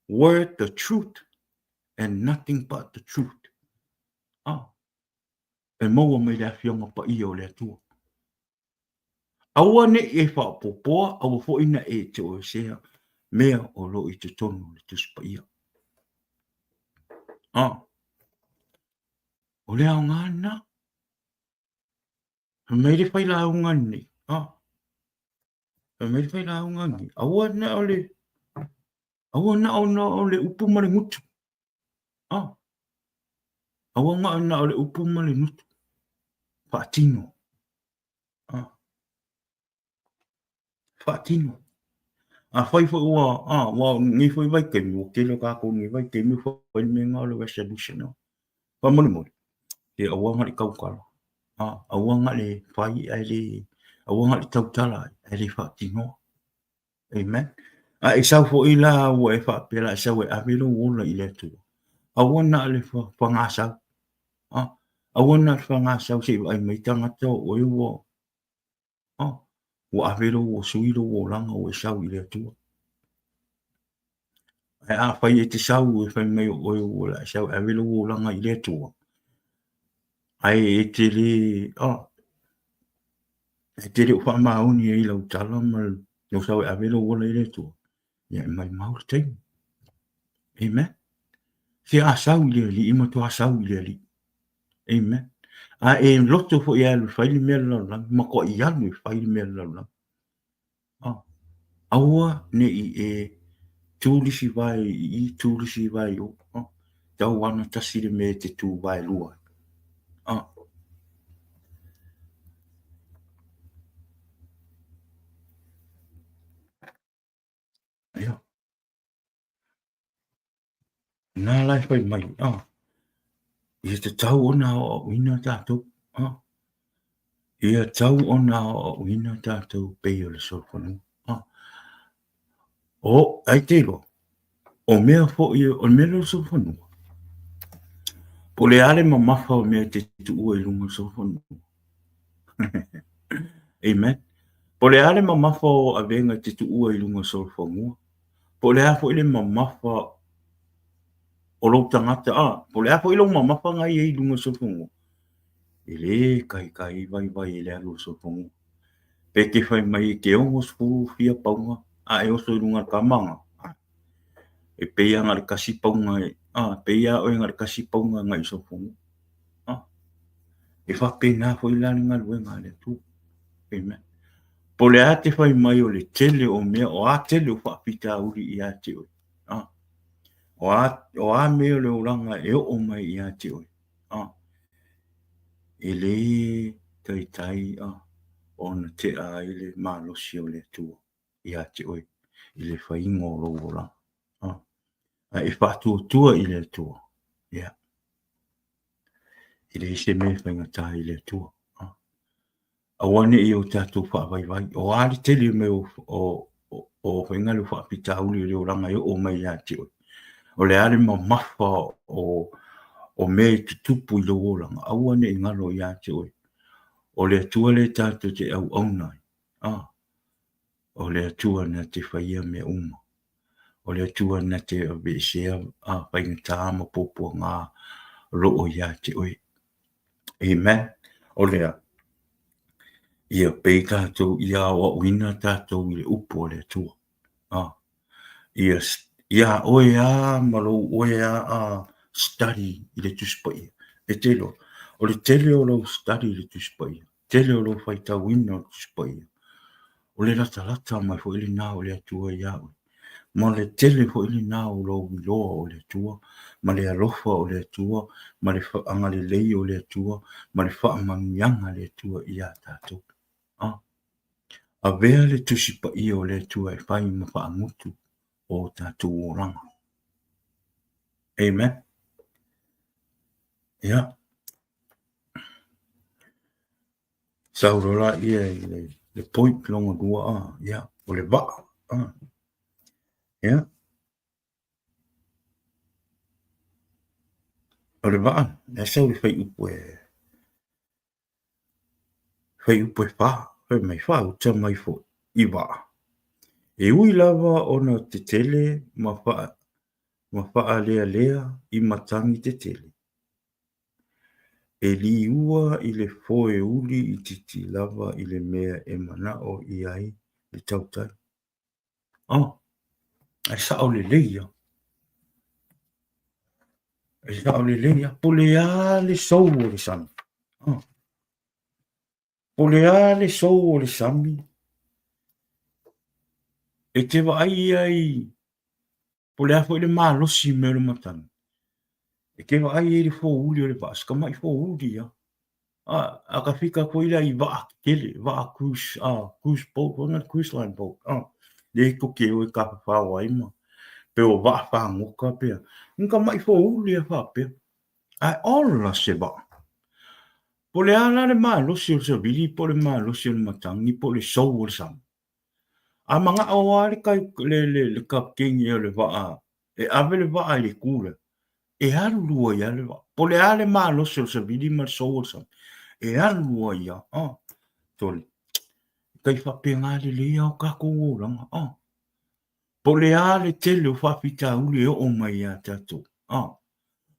Word the truth and nothing but the truth. Ah, e maua mai le Afioga Paia o le Atua. Aua ne i e faaopoopoa, aua foi na e toesea mea o lo o i totonu o le Tusi Paia. Ah, o le aoga lena. Fai mai le failauga lenei. Ah, fai mai le failauga lenei. Aua na o le, aua na o, na o le upu ma le gutu. Ah, aua na, na o le upu ma le gutu. Faatino. Ah. Faatino. Afai foi ua, ah, ua nei foi vaitaimi, ua tele o tātou nei vaitaimi ua fai le mea lena o le resolution. Ah. Faamolemole, e aua na le tautala. Ah, aua na le fai ae le, aua na le tautala ae le faatinoa. Amen. A e sau foi la ua e faapea la e sau e ave lou ola i le Atua. Aua na le fagasau. Ah, aua na le fagasau se i vaai mai tagata o oe ua ah, ua ave lou ua sui lou olaga ua e sau i le Atua. Ae afai e te sau e fai mai o oe ua la e sau e ave lou olaga i le Atua, ae e te le, ah, e te le o faamaoni ai lau tala ma lou sau e ave lou ola i le Atua, ia e maumau le taimi. Amen. Se a sau i le Alii, matua sau i le Alii. Amen. A e loto foi e alu e fai le mea le lalolagi, matuai alu e fai le mea le lalolagi. Ah, aua ne i e tu lisi vae i i, tu lisi vae i o. Ah, Tau ana tasi le mea e te tu vaelua ai. Ah. Ia. Nā la e whai mai, ah. Ia tatau ona aoaoina tātou, ah. Ia tau ona aoaoina tātou pei o le solofanua, ah. O, ai te iloa, o mea foi, o le mea lea o le solofanua, po o le a le mamafa o mea e te tuua i luga o le solofanua. Amen. Po o le a le mamafa o avega e te tuua i luga o le solofanua, po o le a foi le mamafa o lou tagata, a, po o le a foi lou mamafa na i ai i luga o le solofanua, e lē taitai vaivai e le alu o le solofanua. Pe te fai mai e te 60 fia pauna a e oso i luga o le kamaga, e pei lava na o le tasi pauna, a, pei lava oe na o le tasi pauna agai i solofanua. A, e faapena foi la le galuega a le Atua. Amen. Po o le a te fai mai o le tele o mea, o a tele o faafitauli ia te oe. A, o a, o a mea o le olaga e oo mai ia te oe. A, e lē taitai a ona tea ai le malosi o le Atua ia te oe i le faiga o lou olaga. A, a e faatuatua i le Atua, ia, e leai se mea e faigata i le Atua. A, aua ne i o tatou faavaivai. O a le tele mai o, o, o faiga lea o faafitauli o le olaga e oo mai ia te oe. O le a le mamafa o, o mea e tutupu i lou olaga, aua ne i galo ia te oe. O le Atua lea tatou te auauna ai. Ah, o le Atua na te faia mea uma. O le Atua na te aveesea a faigata ma puapuaga o lo o ia te oe. Amen. O lea, ia pei tatou, ia aoaoina tatou i le upu a le Atua. Ah, ia, iā oe a ma lou oe a a study i le Tusi Paia. E te iloa, o le tele o lou study i le Tusi Paia, tele o lou faitauina o le Tusi Paia, o le latalata mai foi lena o le Atua iā oe, ma le tele foi lena o lou iloa o le Atua, ma le alofa o le Atua, ma le agalelei o le Atua, ma le faamanuiaga a le Atua iā tatou. A, avea le Tusi Paia o le Atua e fai ma faagutu o tatou olaga. Amen. Ia. Sau loa laia i le, le point lona lua, a, ia, o le vaa, a, ia. O le vaa, lea sau le fuaiupu e, fuaiupu e fa, fai mai, faauta mai foi i vaa. E ui lava ona tetele ma faa, ma faalealea i matagi tetele. E liua i le foeuli itiiti lava i le mea e manao i ai le tautai. Oh, e sao lelei ia. E sao lelei ia. Po o le a le sou o le sami. Oh. Po o le a le sou o le sami. E te vaai ai Po o le a foi le malosi mai o le matagi, e te vaai ai i le foeuli o le vaa, si tamai foeuli ia. A, a ka fika atu ai la i vaa tetele, vaa cruise, a, cruise boat, foi na cruise line boat, a, lea e toke o e tafafao ai ma, pe o vaa fagota pe a. Ni tamai foeuli ia faapea. Ae ola se vaa. Po o le a la le malosi o le savili po o le malosi o le matagi po o le sou o le sami. A manao lava le kai, le, le, le kapiteni o le vaa e ave le vaa i le itu lea, e alu lua ai lava le vaa. Po o le a le malosi o le savili ma le sou o le sami, e alu lua ai lava. Ah, tole. Tai faapena lelei lava o tatou olaga. Ah. Po o le a le tele o faafitauli e oo mai ia tatou. Ah.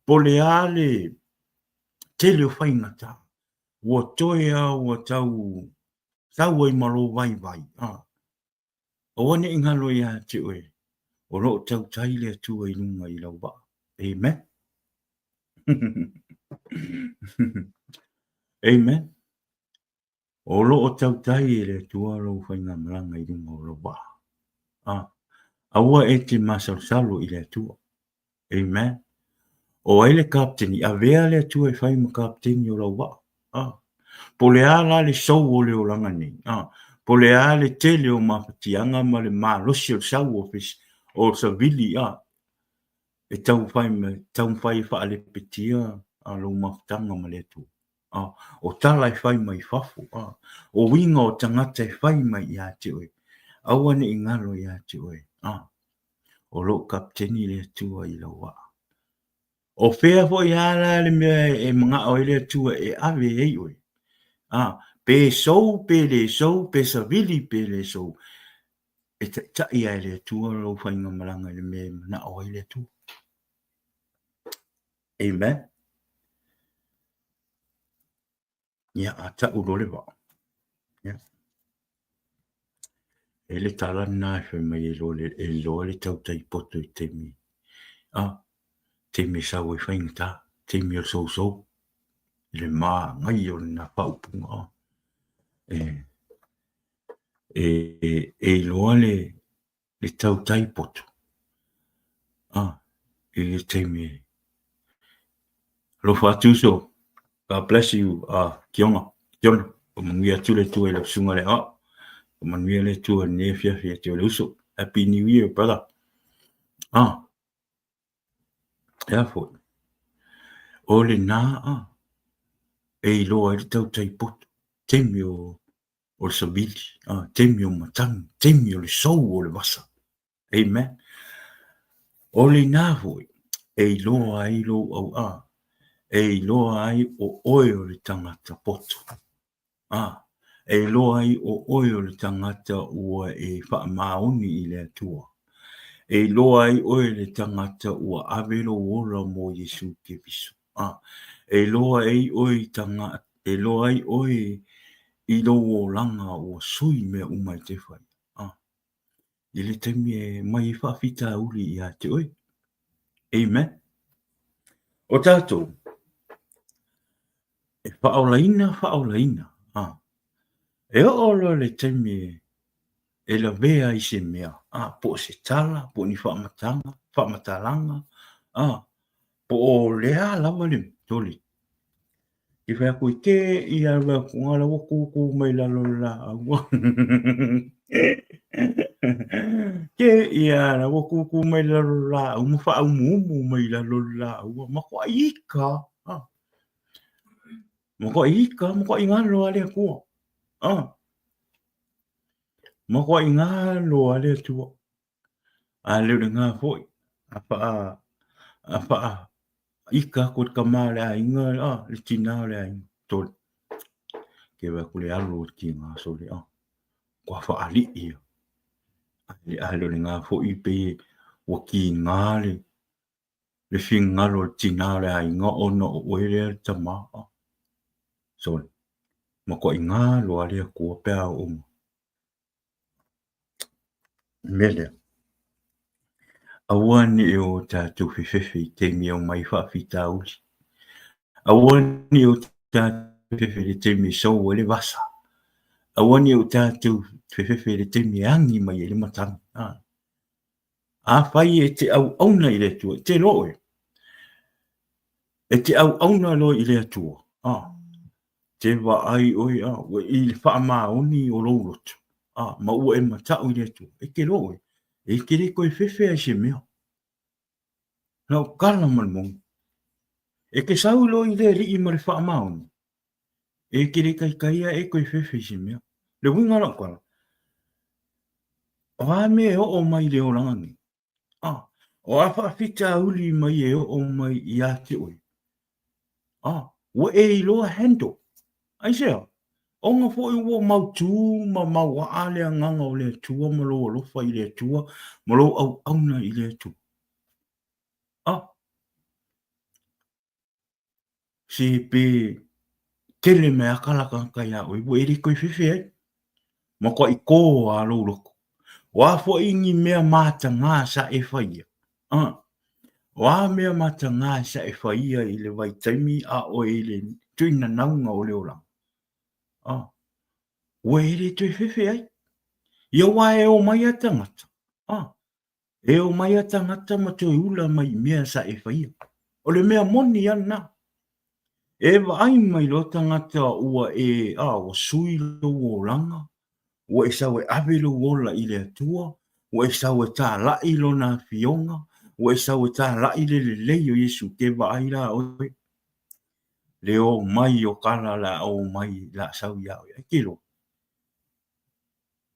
Po o le a le tele o faigata. Ua toe lava ua tau sau ai ma lou vaivai, a, aua ne i galo ia te oe, o lo o tautai le Atua i luga i lau vaa. Amen. Amen. O lo o tautai e le Atua lou faigamalaga i luga o lou vaa. A, aua e te masalosalo i le Atua. Amen. O ai le kapeteni? Avea le Atua e fai ma kapeteni o lau vaa. A. Po o le a la le sou o le olaga nei? A. Po o le a le tele o mafatiaga ma le malosi o le sau o o le savili? A. E taumafai taumafai e faalepetia lou mafutaga ma le Atua. A. O tala e fai mai fafo. A. O uiga o tagata e fai mai ia te oe. Aua ne i galo ia te oe. A. O lo o kapeteni le Atua i lau vaa. O fea foi a la le mea e manao ai le Atua e ave ai oe? A, pe sou pe le sou, pe savili pe le sou, e taitai lava e le Atua lou faigamalaga i le mea e manao ai le Atua. Amen. Ia, a tau loa le vaa. Ia. E le tala lena e fai mai e loa le, e loa le tautai poto i taimi. A, taimi e sau ai faigata, taimi o le sousou, i le māngai o lena faaupuga. E, e, e iloa le, le tautai poto, a, i le taimi e Alofa atu uso. God bless you, Kiona. Kiona, faamanuia atu le Atua i lau susuga i le aoao. Faamanuia le Atua i lenei afiafi ia te oe le uso. Happy New Year, brother. Ah, e a foi. O lena a, e iloa ai le tautai poto, taimi o o le savili, ah, taimi o matagi, taimi o le sou o le vasa. Amen. O lena foi, e iloa ai lou auā, e iloa ai o oe o le tagata poto. Ah, e iloa ai o oe o le tagata ua e faamaoni i le Atua. E iloa ai oe le tagata ua ave lou ola mo Iesu Keriso. Ah, e iloa ai oe i tanga, e iloa ai oe i lou olaga ua sui mea uma e te fai. Ah, i le taimi e mai ai faafitauli ia te oe. Amen. O tātou, e faaolaina, faaolaina. Ah. E oo loa le taimi e, e lavea ai se mea, ah, po o se tala, po o ni faamatanga, faamatalaga, ah, po o le a lava le tole. I fai atu i te i a la ku ngā ua kūkū mai lalo le lāau. Te i a la ua kūkū mai lalo le lāau ma whaaumuumu mai lalo le lāau. Ma koa ika. Ah. Ma koa ika, ma koa i ngalo a le atua. Ah. Ma koa i ngalo a le atua. A le o le ngā foi, a wha, a wha, ika ko te kamā o le aiga, a, le tinā o le aiga, tole. Ke wea ko le alo o te ngā sole, a, kua whaali'i ia. A le, a le o le ngā foi pe ua ki ngā le, le fingalo o le tinā o le aiga ona o oe lea le tamā, a. Sole, ma kua i ngā loa le akua pe a o uma. Mea lea, aua ne i o tātou fefefe i taimi e omai faafitauli. Aua ne i o tātou fefefe i le taimi e sou ai le vasa. Aua ne i o tātou fefefe i le taimi e agi mai ai le matagi. Afai e te auauna i le Atua, te iloa oe, e te auauna loa i le Atua, te vaai oe, a, ua i le faamaoni o lou loto, a, ma ua e matau i le Atua, e te iloa oe, e te le toe fefe ai se mea. Na o kala ma le moni. E te sau loa i le Alii ma le faamaoni, e te le taitaia e toe fefe i se mea. Le uiga o lau tala, o a mea e oo mai i le olaga nei, a, o a faafitauli mai e oo mai ia te oe, a, ua e iloa handle. Aisea? Ona foi ua mautū ma mauaa le agaga o le Atua ma lou alofa i le Atua ma lou auauna i le Atua. A, se pe tele mai a kala tagata iā oe, ua e le toe fefe ai. Matuai kō a lou loto. O a foi ni mea matagā sa e faia? A, o a mea matagā sa e faia i le vaitaimi a oe i le tuinanauga o le olaga? A, ua e le toe fefe ai. Ia wā e o mai a tagata. A, e o mai a tagata ma toe ula mai i mea sa e faia. O le mea moni ia lena. E vaai mai loa tagata ua e, a, ua sui lou olaga, ua e sau e ave lou ola i le Atua, ua e sau e talai Lona Afioga, ua e sau e talai le lelei o Iesu, ke vaai la oe, le o mai o kala la o mai la sau ia oe. Ai ke loa,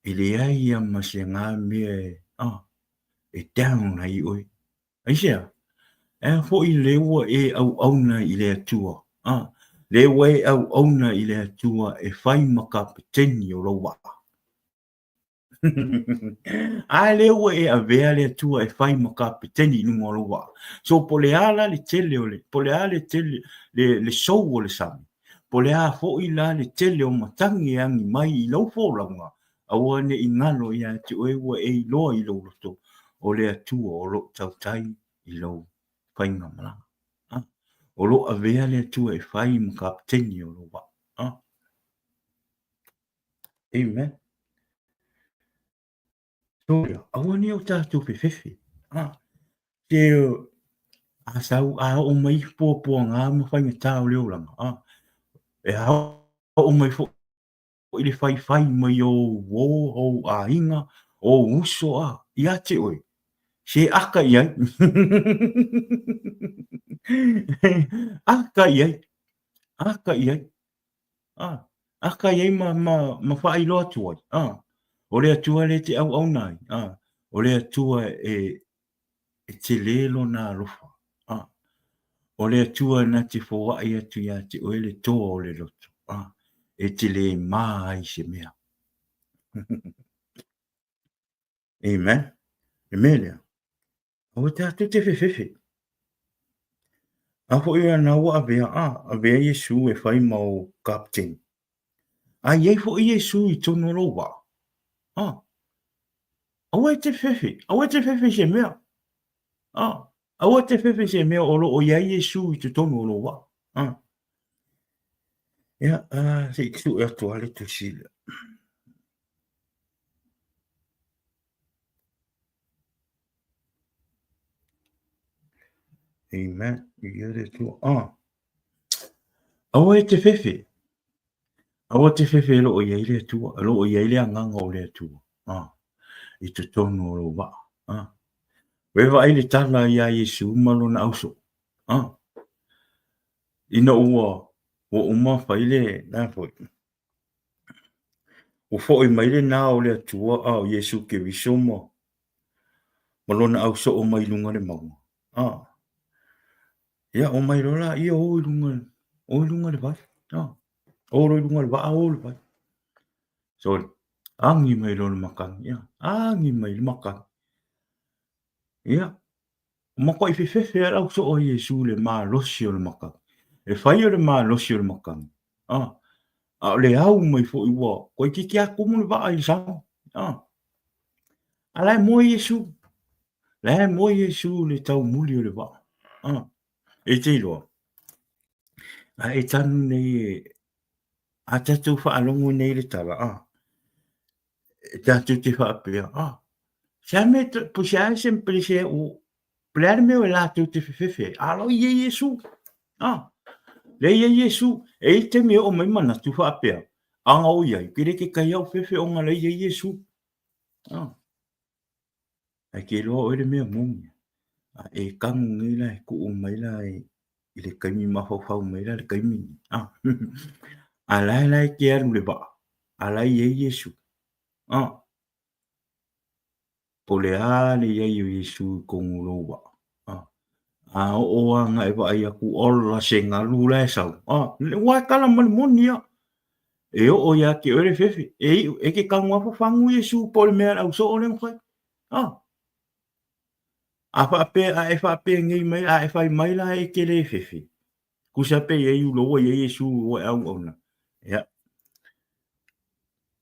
e leai ia ma se ngā mea e, a, e down ai oe. Aisea? E a foi le ua e auauna i le Atua, a, le ua e auauna i le Atua e fai ma kapeteni o lou vaa. A lea ua e avea le Atua e fai ma kapeteni i luga o lou vaa. So po o le a la le tele o le, po o le a le tele, le, le sou o le sami, po o le a foi la le tele o matagi e agi mai i lau folauga, Aua ne i galo ia te oe ua e iloa i lou loto o le Atua o lo o tautai i lou faigamalaga. A, o lo o avea le Atua e fai ma kapeteni o lou vaa. A. Amen. So, aua ne o tātou fefefe. A, te, a sau, a oo mai puapuaga ma faigata o le olaga. A, e a oo mai foi i le faifai mai o ou uō, ou aiga, ou uso a, ia te oe, se aka i ai. Aka i ai, aka i ai, a, aka i ai ma, ma, ma faailoa atu ai, a, o le Atua le te auauna ai, a, o le Atua e, e tele lona alofa, a, o le Atua na te foai atu iā te oe le toa o le loto, a, e te le mā ai se mea. Amen. Le mea lea, aua tātou te fefefe. A foi ana ua avea, a, avea Iesu e fai ma o kapiteni. A i ai foi Iesu i tonu o lou vaa. A, aua e te fefe, aua e te fefe i se mea. A, aua e te fefe i se mea o lo o i ai Iesu i totonu o lou vaa. A, ia, a, se i sue atu a le tusi lea. Amen. I le Atua. Ah. Aua e te fefe. Aua te fefe e loo i ai le Atua, e loo i ai le agaga o le Atua. Ah. I totonu o lou vaa. Ah. Ua e vaai le tala iā Iesu ma lona ausoo. Ah. Ina ua ua uma fai le la foi. Ua foi mai le na o le Atua a o Iesu Keriso ma ma lona ausoo mai luga le mauga. Ah. Ia, o mai loa laia o i luga, o i luga le vai. Ah. O i luga le vaa, o le vai. Sorry. Agi mai loa le makani. Ia, agi mai le makani. Ia, matuai fefefe lava le ausoo a Iesu i le malosi o le makani. E fai o le malosi o le makani. Ah. A o le au mai foi ua toeitiiti lava tumu le vaa i le sami. Ah. A la e moe Iesu. La e moe Iesu i le taumuli o le vaa. Ah. E te iloa. A e tanu nei e, a tatou faalogo nei i le tala, ah. E tatou te faapea, ah, se a mea, po se a se pele se o, pele a le mea o e latou te fefefe ai, a lo i ai Iesu. Ah, le i ai Iesu, e i taimi e oo mai manatu faapea, anga o iai, ke le ke kai au fefe onga le i ai Iesu. Ah. Ai ke iloa oe le mea moni. A e kanu nei la e kuu mai la i, i le kaimi mafaufau mai la le kaimi ni. Ah. A la e la e ke alu le vaa. A la i ai Iesu. Ah. Po le a le i ai o Iesu i tonu o lou vaa. Ah. A oo lava e vaai atu, ola se galu la e sau. Ah. Ua e tala ma le moni ia. E oo ia te oe le fefe. E iu, e ke kanu a fafagu Iesu po o le mea a le ausoo lea na fai. Ah. A faapea, a e faapea nei mai, a e fai mai la e te le fefe. Kusa pe i ai ulo ua i ai Iesu ua e auauna. Ia.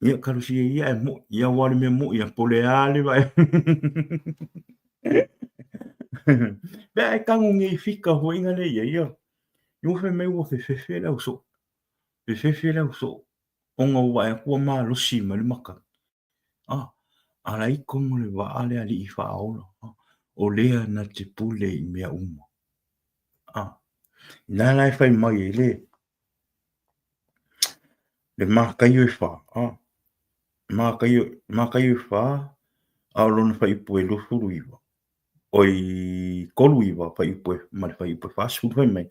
Ia, talosia ia e mo'i. Ia ua le mea mo'i a po le a le vae. Pe a e kanu nei fika foi nga le ia ia. Ua fai mai ua fefefe le ausoo. Fefefe le ausoo. Ona ua vaai atu ua malosi mai le makani. Ah, a la i tonu le vaa le Alii Faaola. Ah, o lea na te pule i mea uma. Inā la e fai mai ai le, le Mataio e fa, Mataio, Mataio e fa, a o lona faaiupu e 29, oi, 39 faaiupu e, ma le faaiupu e 40 fai mai,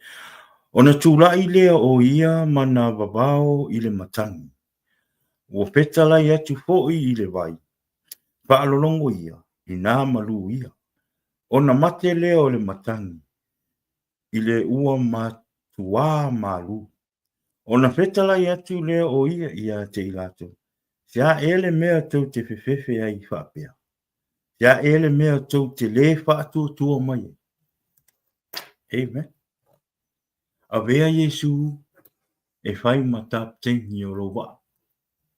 ona tulai lea o ia ma na vavao i le matagi, ua fetalai atu foi i le vai, faalologo ia, i nā malū ia, ona mate lea o le matagi i le ua matuā malū. Ona fetalai atu lea o ia ia te i latou, Se a ea le mea tou te fefefe ai faapea? Se a ea le mea tou te lē faatuatua mai ai? Amen. Avea Iesū e fai ma kapiteni o lou vaa.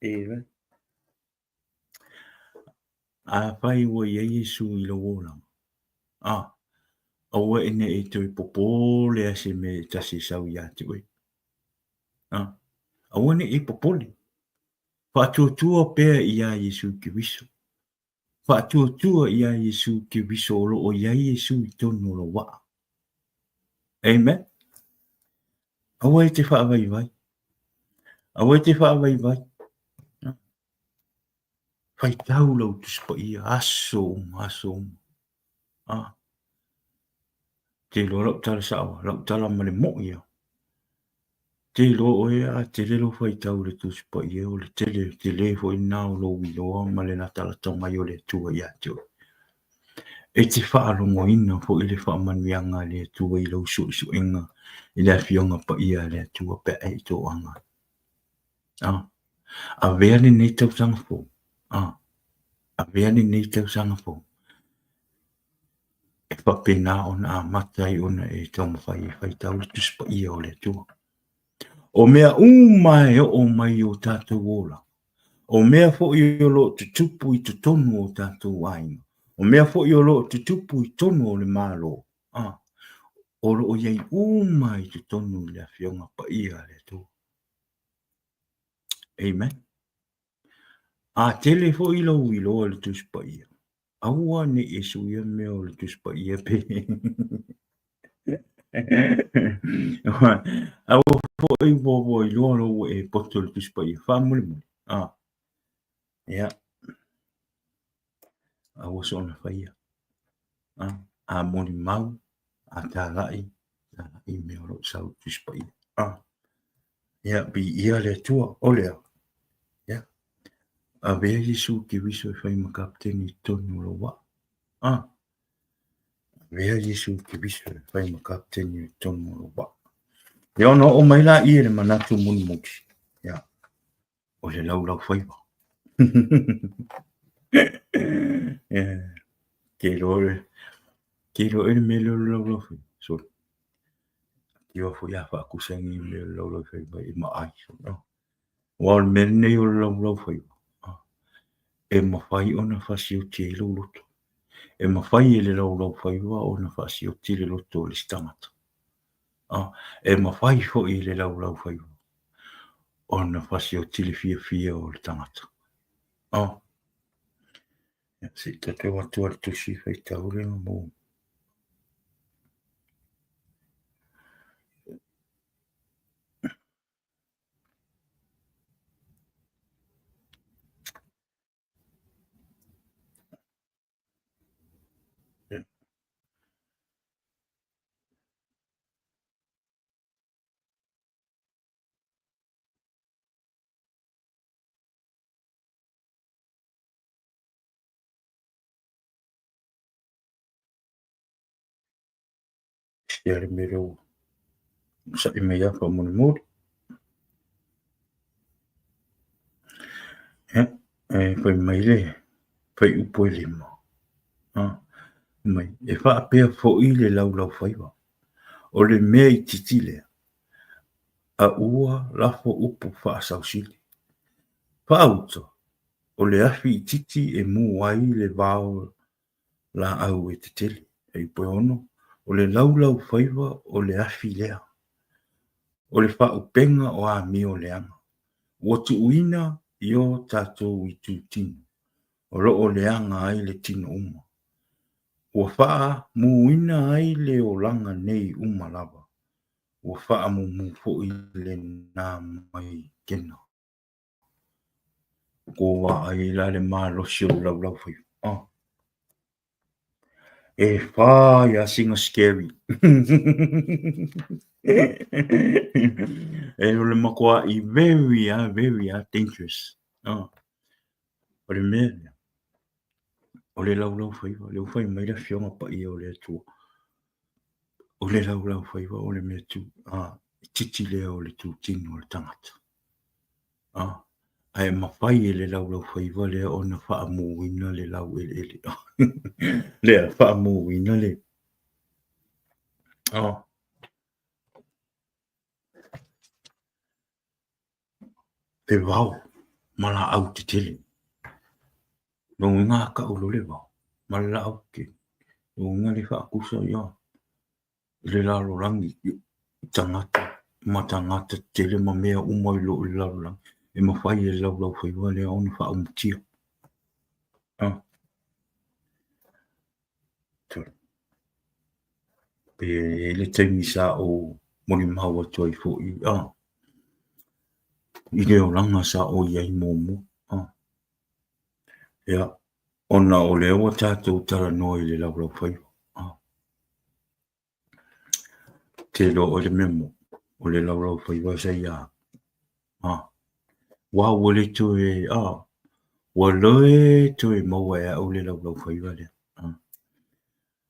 Amen. Afai ua i ai Iesu i lou olaga, a, aua e ne i toe popole a se mea e tasi e sau ia te oe. A, aua ne i popole. Faatuatua pea iā Iesu Keriso. Faatuatua iā Iesu Keriso o lo o i ai Iesu i tonu o lou waa. Amen. Aua e te faavaivai. Aua e te faavaivai. Faitau lau Tusi Paia, aso uma, aso uma. Ah. Te iloa lau tala sao, lau tala ma le mo'i ia. Te iloa oe a tele lou faitau i le Tusi Paia, o le tele, tele foi lena o lou iloa ma le latalata mai o le Atua ia te oe. E te faalogoina foi le faamanuiaga a le Atua i lau suesuega i le Afioga Paia a le Atua pe a e toaga ai. Ah. Avea lenei tausaga fou. Ah. Avea lenei tausaga fou. E faapena ona amata ai ona e taumafai e faitau le Tusi Paia o le Atua. O mea uma e oo mai i o tatou olaga, o mea foi o lo o tutupu i totonu o tatou aiga, o mea foi o lo o tutupu i totonu o le Malo, ah, o lo o i ai uma i totonu i le Afioga Paia a le Atua. Amen. A tele foi lou iloa i le Tusi Paia, aua ne i e suia mea o le Tusi Paia pe aua foi ua ua iloa lou ua e poto i le Tusi Paia, faamolemole. Ah, ia. Aua soona faia. Ah, a molimau, a tāla'i, tāla'i mea o lo o sau i le Tusi Paia. Ah. Ia, viia le Atua, o lea. Ia, avea Iesu Keriso e fai ma kapiteni i totonu o lou vaa. Ah, avea Iesu Keriso e fai ma kapiteni i totonu o lou vaa. Ia ona oo mai laia i le manatu mulimuli. Ia, o le laulau faiva. Ia, ke iloa le, ke iloa le mea lea o le laulau faiva. Sorry. Kiwa foi a faakusa nei mea o le laulau faiva i ma ai. Aua o le mea lenei o le laulau faiva, e mafai ona fasioti ai lou loto. E mafai e le laulau faiva ona faasioti le loto o le isi tagata. E mafai foi e le laulau faiva ona fasioti le fiafia o le tagata. Se i tatou atu a le tusi faitau lea mo Ia le mea lea ua sa'i mai lava faamolemole. Ia, e fai mai le fuaiupu e 5, mai, e faapea foi le laulaufaiva, o le mea itiiti lea, a ua lafo upu faasausili. Faauta, o le afi itiiti e mū ai le vao laau e tetele. Fuaiupu e 6, o le laulaufaiva o le afi lea, o le faaupega o amio leaga, ua tuuina i o tatou itutino, o lo o leaga ai le tino uma. Ua faamuina ai le olaga nei uma lava. Ua faamumu foi lena mai kena. Ko vaai ai la le malosi o le laulaufaiva. Ah. E fai a sina scary. E o le matua'i very a very a dangerous. Ah. O le mea lea, o le laulaufaiva, lea ua fai mai le Afioga Paia o le Atua, o le laulaufaiva o le mea tu, ah, titi lea o le tutino o le tagata. Ah, ae mafai e le laulaufaiva lea ona faamuina le laueleele. Lea, faamuina le... Ah. Le vao ma laau tetele. Lona uiga a kau loa le vao ma le laau tetele, lona uiga le faatusa ia i le lalolagi i tagata ma tagata tetele ma mea uma i le lalolagi e mafai e le laulaufaiva lea ona faaumutia. E i ai le taimi sa ou molimau atu ai foi i le olaga sa ou i ai muamua. Ia, ona o lea ua tatou talanoa i le laulaufaiva. Te iloa oe le mea moni, o le laulaufaiva sa ia au. Ua ua le toe, ua le toe maua e au le laulaufaiva lea.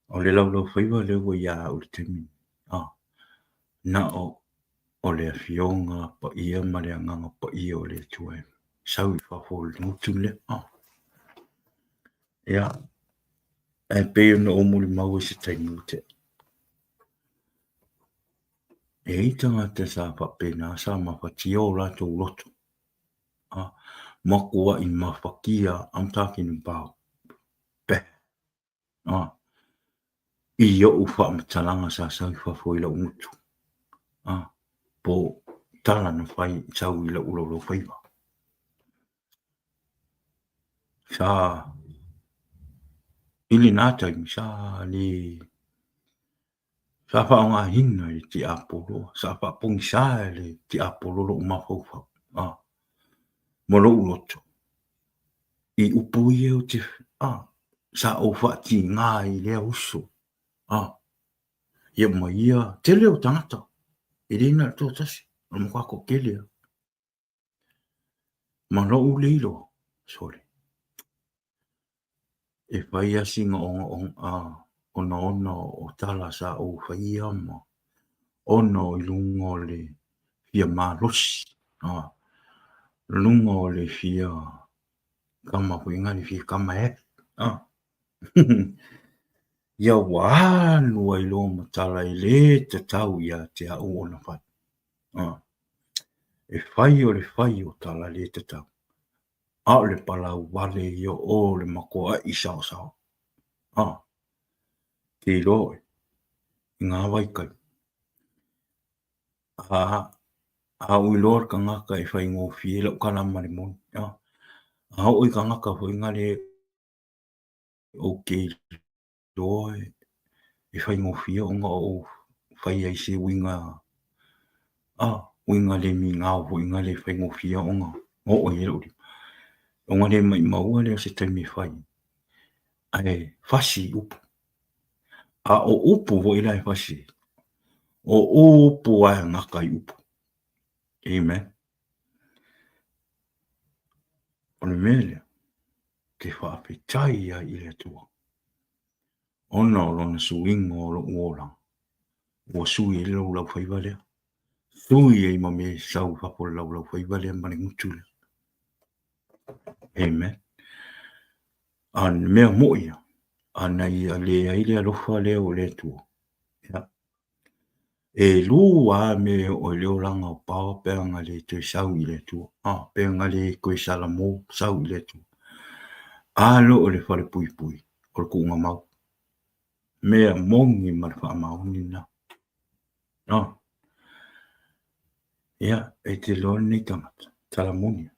O le laulaufaiva lea ua ia au i le taimi lenei, na o le Afioga Paia ma le Agaga Paia o le Atua e sau i fafo o le gutu lea. Ia, ae pei ona ou molimau ai i se taimi ua tea. E i ai tagata sa faapena sa mafatia o latou loto, matuai mafatia, I'm talking about bad. I oʻu faamatalaga sa sau i fafo i lou gutu, po o tala na fai sau i lou laulaufaiva. Sa i lena taimi sa le sa faaaogaina e le tiapolo, sa faapogisa e le tiapolo lou mafaufau ma lou loto i upu ia ou te sa ou faatiga ai i lea uso ia ma ia tele o tagata e le na o le toatasi, o le matua toatele lava. Ma lou le iloa, sole, e fai lava sina ogaoga o tala sa ou faia ma ona o i luga o le fia malosi, luga o le fia kama foi lena, le fia kama e api. Ia ua alu ai loa ma tala e le tatau ia te au ona fai. E fai o le fai o tala le tatau, a o le palau vale ia o le matua'i saosao. Ke iloa ʻoe i ngā vaitaimi, a ou iloa le tagata e faigofie lau tala ma le moni, a oo i tagata foi nale ou te iloa e faigofie ona ou fai ai se uiga, uiga le migao foi lea e faigofie ona oo i ai lou lima. Ona le maʻimaua lea o se taimi e fai ai, ae fasi i upu. A o upu foi la e fasi ai, o upu lava e gata i upu. Amen. O le mea lea, te faafetai ai i le Atua, ona o lona suiga o lou olaga, ua sui ai le laulaufaiva lea, sui ai ma mea e sau i fafo o le laulaufaiva lea ma le gutu lea. Amen. A o le mea moni ia, a na ia leai le alofa lea o le Atua, ia, E lua lava mea e oo ai le olaga o Paoa pe ana le toe sau i le Atua, pe ana le toe salamo sau i le Atua. A loa o le falepuipui, o le tuugamau. Mea moni ma le faamaoni lena. Ia, e te iloa lenei tagata, tala moni.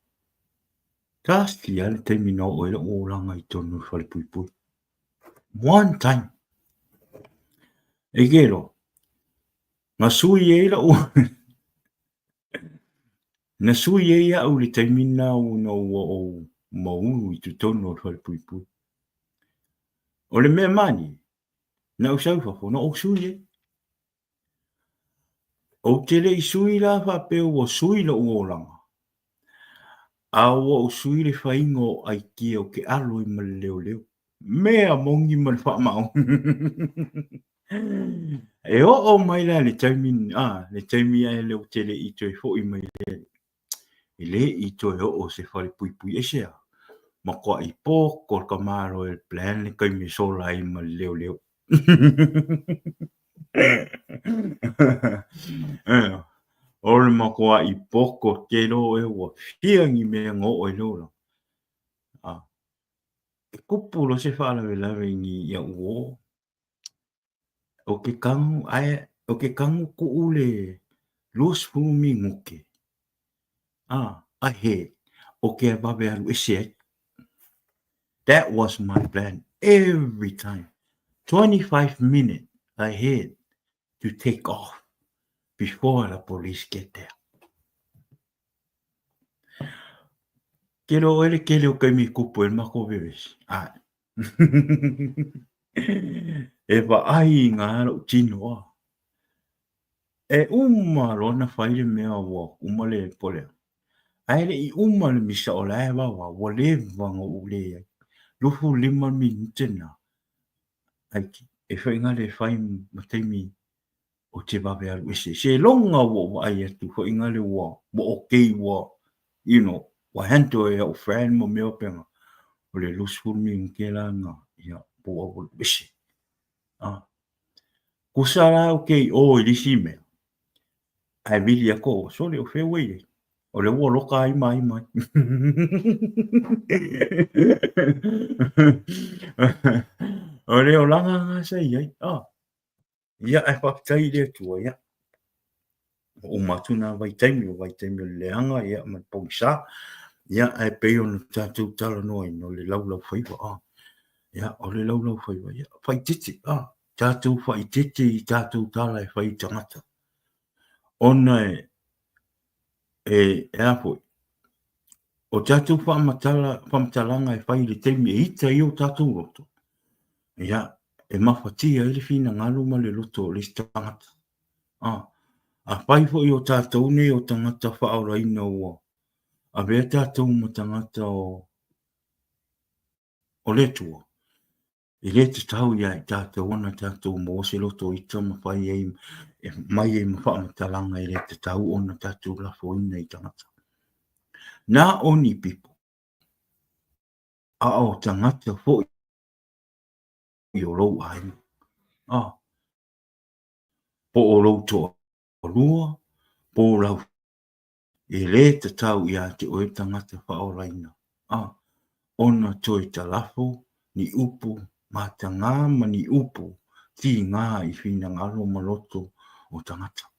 Tasi lava le taimi na oo ai lou olaga i totonu o le falepuipui. One time. E ke loa. Na sui ai la'u Na sui ai a'u i le taimi lena ona ua ou maulu i totonu o le falepuipui. O le mea mani, na ou sau i fafo na ou sui ai. Ou te le i sui la faapea ua sui lou olaga, a ua ou sui le faiga o aikia ou te alo ai ma le leoleo. Mea moni ma le faamaoni. E oo mai la i le taimi, a, le taimi ae le ou te le i toe foi mai le, e le i toe oo se falepuipui. Aisea? Matuai poto le tamaloa e plan le taimi e sola ai ma le leoleo. O le matuai poto tele o oe ua fia ni mea na oo ai le olaga. E tupu loa se faalavelave i ni au uō, ou te tanu, ae ou te tanu tuu le 20 minute ahead ou te vave alu ese ai. That was my plan every time, 25 minute ahead to take off before the police get there. Tele o oe le tele o taimi e tupu ai le matou vevesi. Ae. E vaai i gā lou tino a. E uma loa ona fai le mea ua uma le polea. Ae le i uma le misa o la e vavao, ua leva ona ou leai. 25 minute na, ai e faigale e fai ma taimi ou te vave alu ese. Seiloga ua ou vaai atu foi nale ua ua okay ua you know ua handle e au friend ma mea faapena. O le 20 minute la na ia po ua alu ese. Ah. Kusa la ou te i o i le isi mea. Ae vili atu au, sole o fea ua i ai. O lea ua loka ai ma ai mai. O le olaga lena sa i ai. Ah. Ia, ae faafetai i le Atua, ia, ua uma atu na vaitaimi, o vaitaimi o le leaga, ia, ma le pogisa, ia, ae pei ona tatou talanoaina, o le laulaufaiva, a, ia, o le laulaufaiva, ia, faaeteete, a, tatou faaeteete i tatou tala e fai i tagata, ona e, e, e a foi, o tatou faamatala, faamatalaga e fai i le taimi e ita ai o tatou loto, ia, e mafatia ai le finagalo ma le loto o le isi tagata. A, afai foi o tatou nei o tagata faaolaina ua avea tatou ma tagata o, o le Atua, e le tatau ia i tatou ona tatou maua se loto ita ma fai ai, e mai ai ma faamatalaga e le tatau ona tatou lafoina i tagata. Na o ni people, a o tagata foi o lou aiga, a, po o lou toalua, po o lau E lē tatau ia te oe tagata faaolaina, a, ona toe talafo ni upu matagā ma ni upu tīgā i finagalo ma loto o tagata.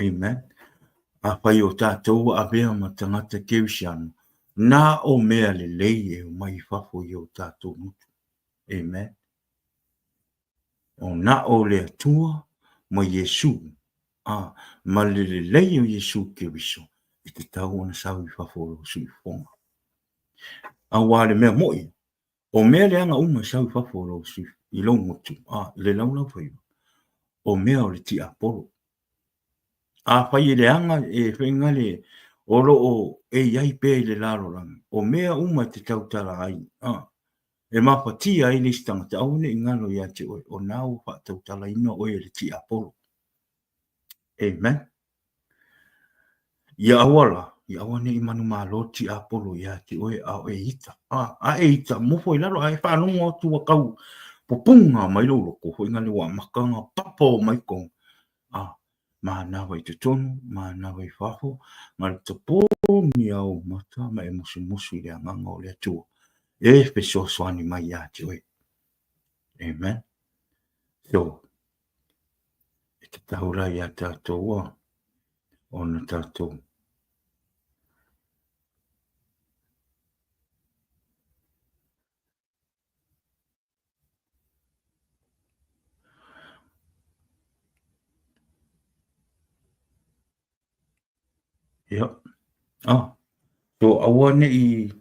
Amen. Afai o tatou ua avea ma tagata Kerisiano, na o mea lelei e omai i fafo i o tatou motu. Amen. O na o le Atua ma Iesu, a, ma le lelei o Iesu Keriso e tatau ona sau i fafo o lou siufofoga. Auā le mea moʻi, o mea leaga uma e sau i fafo o lou i lou motu, a, i le laulaufaiva, o mea o le tiapolo. Afai e leaga e faigale o lo o e i ai pea i le lalolagi, o mea uma e te tautala ai, a, e mafatia ai le isi tagata, aua ne i galo ia te oe, o na ua faatautalaina oe e le tiapolo. Amen. Ia aua la, ia aua ne i manumalo le tiapolo ia te oe a o e ita. A, a e ita, mofo i lalo, a e faalogo atu ua tau pupuga mai lou loto, foi nale ua amata ona papo mai tonu. A, manava i totonu, manava i fafo, ma le taponi a ou mata ma e musumusu i le agaga o le Atua e fesoasoani mai ia te oe. Amen. So, e tatau la iā tatou a ona tatou Ia. Ah, so aua neʻi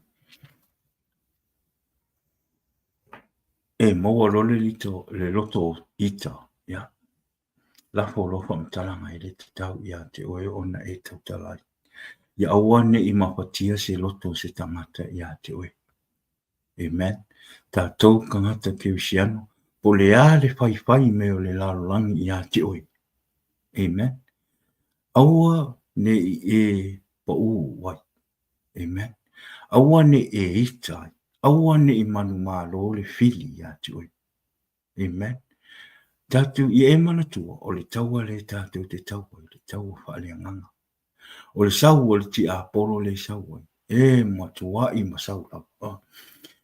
e maua loa le lito, le loto ita, ia. Lafo loa faamatalaga e le tatau ia te oe ona e tautala ai. Ia aua neʻi mafatia se loto o se tagata ia te oe. Amen. Tatou tagata Kerisiano, po o le a le faifai mai o le lalolagi ia te oe. Amen. Aua neʻi e paʻū ai. Amen. Aua neʻi e ita ai. Aua neʻi manumalo le fili ia te oe. Amen. Tatou, ia e manatua, o le taua lea tatou te tau ai, le taua faaleagaga. O le sau o le tiapolo lea e sau ai, e matuai masau lava.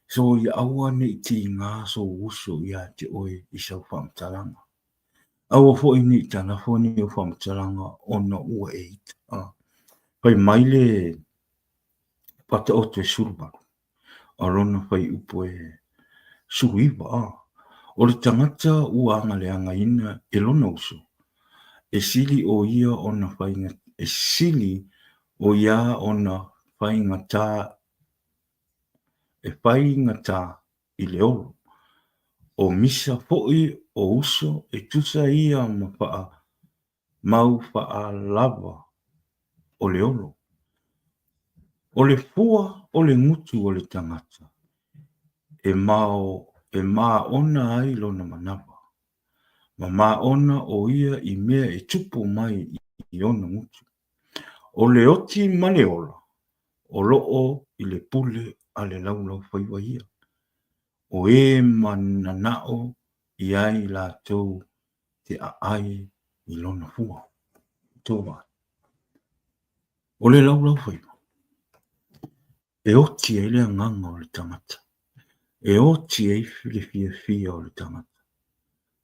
So ia aua ne i tiga sou uso ia te oe i sau faamatalaga. Aua foi ne i talafo ni ou faamatalaga ona ua e ita. Fai mai le Faataoto e 18, o lona fuaiupu e 19, a. O le tagata ua agaleagaina e lona uso, e sili o ia ona faiga, e sili o ia ona faigata, e faigata i le olo. O misa foi o uso e tusa ia ma faa mau faalava o le olo. O le fua o le gutu o le tagata e mao e māona ai lona manawa, ma māona ʻo ia i mea e tupu mai i ona gutu. ʻO le oti ma le ola, o loʻo i le pule a le laulaufaiva ia, ʻo e mananaʻo i ai lātou te ʻaʻai i lona fua. Tou vaai. ʻO le laulaufaiva, e oti ai le agaga o le tagata, e oti ai le fiafia o le tagata,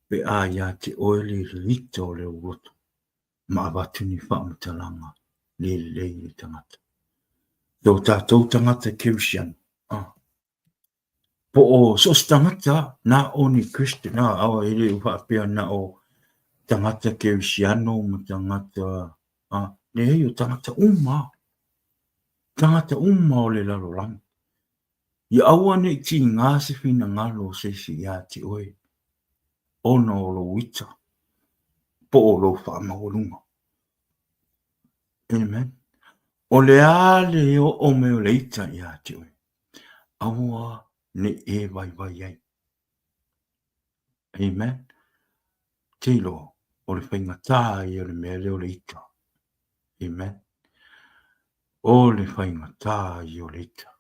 pe a iā te oe le lita o le loto ma avatu ni faamatalaga le lelei i le tagata. So tatou tagata Kerisiano, ah, Po o so o se tagata, na o ni Christian, na, aua e le o faapea na o tagata Kerisiano ma tagata, a, leai o tagata uma, tagata uma o le lalolagi. Ia aua ne i tigā se finagalo o se isi iā te oe, ona o lou ita, po o lou faamaualuga. Amen. O le a le oo mai o le ita iā te oe, aua ne i e vaivai ai. Amen. Te iloa, o le faigata ia o le mea lea o le ita. Amen. O le faigata ia o le ita.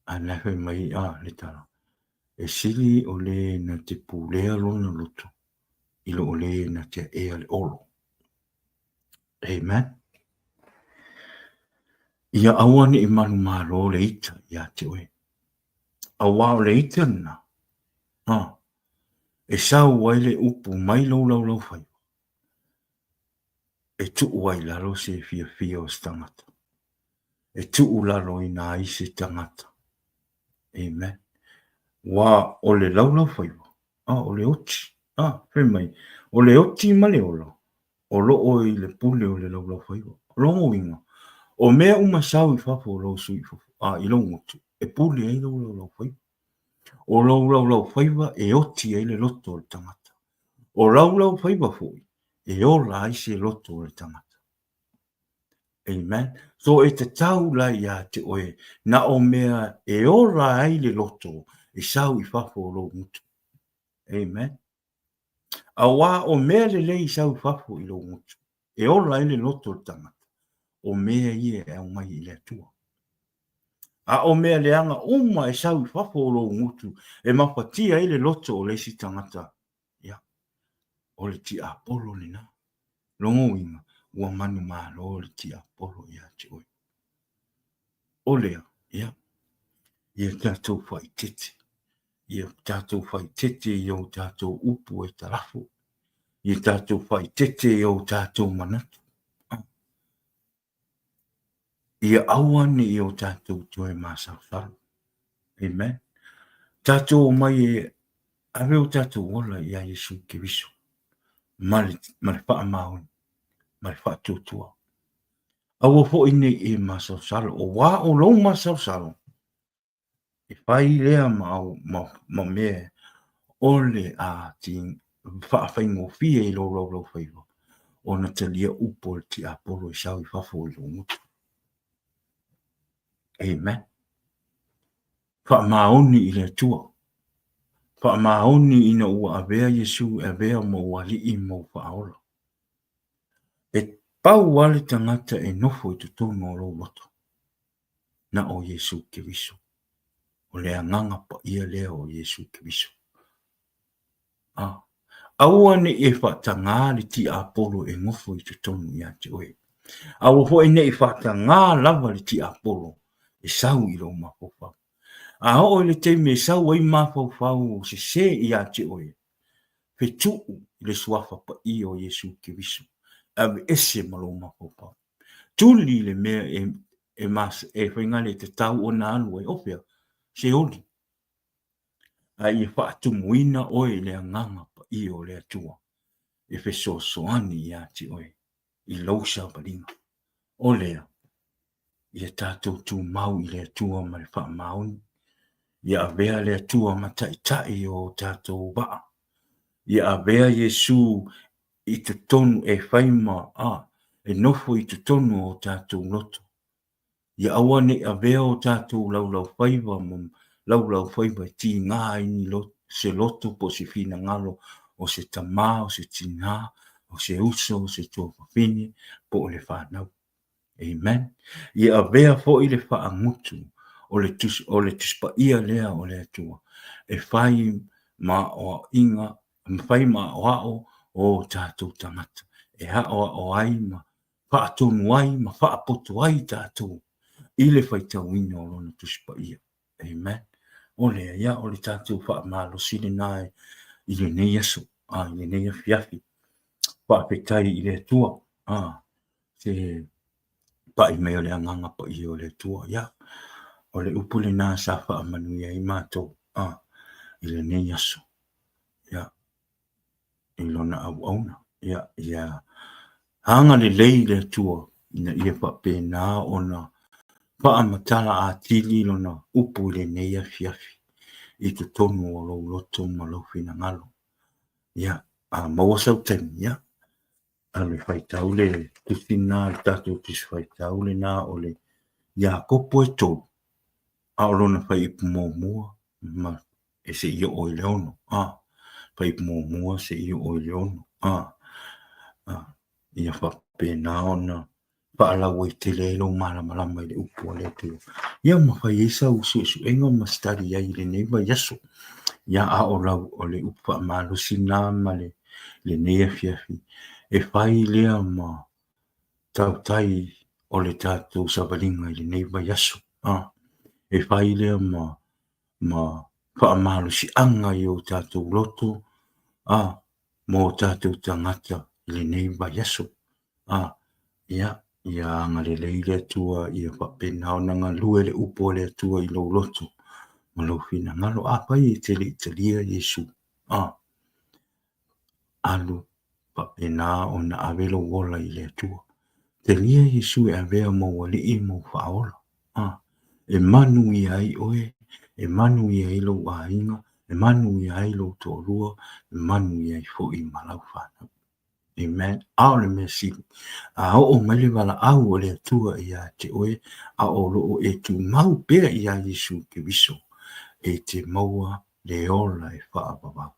A na fai mai a le tala, e sili o le na te pulea lona loto i lo o le na te aʻea le olo. Amen. Ia aua ne i manumalo le ita iā te oe. Auā o le ita lena, a, e sau ai le upu mai lou laulaufaiva, e tuu ai i lalo se fiafia o se tagata, e tuu laloina ai se tagata. Amen. Ua o le laulaufaiva, a, o le oti, a, fai mai, o le oti ma le ola, o lo o i le pule o le laulaufaiva. O lona uiga, o mea uma sau i fafo o lou sui a, i lou gutu, e pule ai lou laulaufaiva. O lou laulaufaiva e oti ai le loto o le tagata. O laulaufaiva foi, e ola ai se loto o le tagata. Amen. So e tatau la iā te oe, na o mea e ola ai le loto e sau i fafo o lou gutu. Amen. Auā o mea lelei i sau i fafo i lou gutu, e ola ai le loto o le tagata, o mea ia e aumai i le Atua. A o mea leaga uma e sau i fafo o lou gutu, e mafatia ai le loto o le isi tagata, ia, o le tiapolo lena. Lona uiga, ua manumalo le tiapolo ia te oe. O lea, ia, ia tatou faaeteete Ia tatou faaeteete i o tatou upu e talafo. Ia tatou faaeteete i o tatou manatu. Ia aua ne i o tatou toe masalosalo. Amen. Tatou omai e ave o tatou ola iā Iesu Keriso ma le, ma le faamaoni, ma le faatuatua. Aua foi ne i e masalosalo, auā o lou masalosalo, e fai lea ma, ma, ma mea o le a faafaigofie i lou laulaufaiva ona talia upu a le tiapolo e sau i fafo i lou gutu. Amen. Faamaoni i le Atua. Faamaoni ina ua avea Iesu e avea ma ou Alii ma ou Faaola. E pau lava le tagata e nofo i totonu o lou loto, na o Iesu Keriso. O le Agaga Paia lea o Iesu Keriso. A, aua ne i e faatagā le tiapolo e nofo i totonu ia te oe. Aua foi ne i faatagā lava le tiapolo e sau i lou mafaufau. A oo i le taimi e sau ai mafaufau sesē ia te oe, fetuu i le Suafa Paia o Iesu Keriso, e aveese ma lou mafaufau. Tuli le mea e, e, e faigale e tatau ona alu ai, o fea? Seoli. A ia faatumuina oe i le Agaga Paia o le Atua e fesoasoani ia te oe i lou savaliga. O lea, ia tatou tumau i le Atua ma le faamaoni, ia avea le Atua ma taitai o tatou vaa, ia avea Iesu i totonu e fai ma a, e nofo i totonu o tatou loto, ia aua ne i avea o tatou laulaufaiva ma laulaufaiva e tiga ai ni loto, se loto po o se finagalo o se tamā, o se tinā, o se uso, o se tuafafine, po o le fanau. Amen. Ia avea foi le faagutu o le Tusi, o le Tusi Paia lea o le Atua e fai ma aoaoiga, ma fai ma aoao o tatou tagata, e aoao ai ma faatonu ai ma faapoto ai tatou i le faitauina o Lona Tusi Paia. Amen. O lea, ia, o le tatou faamalosi lena i lenei aso, a, i lenei afiafi. Faafetai i le Atua, a, se pai mai o le Agaga Paia o le Atua. Ia, o le upu lena sa faamanuia ai matou, a, i lenei aso. Ia, i lona auauna. Ia, ia agalelei le Atua ina ia faapena ona faamatala atili lona upu i lenei afiafi i totonu o lou loto ma lou finagalo. Ia, a maua sau taimi, ia, alu e faitau le tusi lena, le tatou tusi faitau lena o le Iakopo e 3, a o lona fuaiupu muamua ma e seia oo i le 6, a, fuaiupu muamua seia oo i le 6, a, a, ia faapena ona faalauaitele ai lou malamalama i le upu a le Atua. Ia ma fai ai sau suesuega ma study ai i lenei vaiaso. Ia a o lau o le upu faamalosi lena ma le lenei afiafi e fai lea ma tautai o le tatou savaliga i lenei vaiaso. A, e fai lea ma ma faamalosiaga i o tatou loto, a, mo tatou tagata i lenei vaiaso. A, ia, ia agalelei le Atua ia faapena ona galue le upu a le Atua i lou loto ma lou finagalo. Afai e te le i talia Iesu, a, alu faapena ona ave lou ola i le Atua. Talia Iesu e avea ma ou Alii ma ou Faaola, a, e manuia ai oe, e manuia ai lou aiga, e manuia ai lou toalua, e manuia ai foi ma lau fanau. Amen. A o le mea sili, a oo mai le valaau o le Atua ia te oe, a o lo o e tumau pea iā Iesu Keriso, e te maua le ola e faavavau.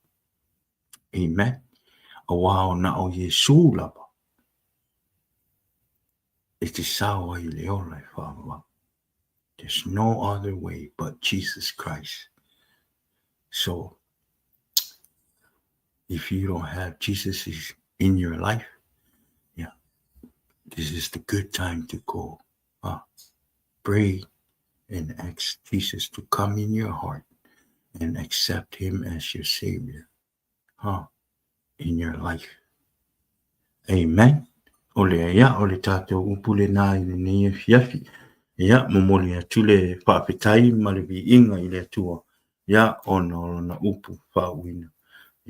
Amen. Auā o na o Iesu lava e te sao ai i le ola e faavavau. There's no other way but Jesus Christ. So, if you don't have Jesus in your life, yeah, this is the good time to go. Pray and ask Jesus to come in your heart and accept him as your Savior, huh, in your life. Amen. O lea, ia, o le tatou upu lena i lenei afiafi. Ia, momoli atu le faafetai ma le viiga i le Atua, ia, ona o lona upu faauuina.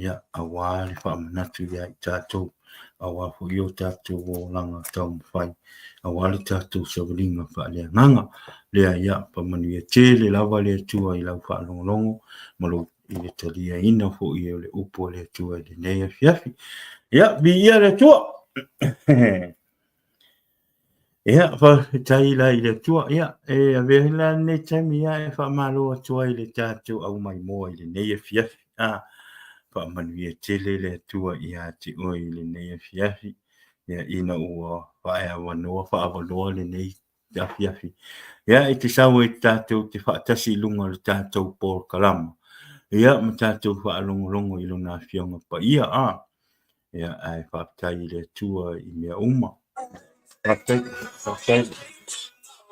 Ia, aua le faamanatu ia i tatou, aua foi o tatou olaga taumafai, aua le tatou savaliga faaleagaga. Lea, ia, faamanuia tele lava le Atua i lau faalogologo ma lou i le taliaina foi o le upu a le Atua i lenei afiafi. Ia, viia le Atua! Ia, faafetai la i le Atua. Ia, e avea ai la lenei taimi ia e faamalo atu ai i le tatou aumaimoa i lenei afiafi. A, faamanuia tele le Atua ia te oe i lenei afiafi. Ia, ina ua faaavanoa, faaavanoa lenei afiafi. Ia, e te sau ai tatou te faatasi i luga o le tatou polokalama. Ia, ma tatou faalogologo i Lona Afioga Paia. A, Ia, ae faafetai i le Atua i mea uma. Faafetai, faafetai,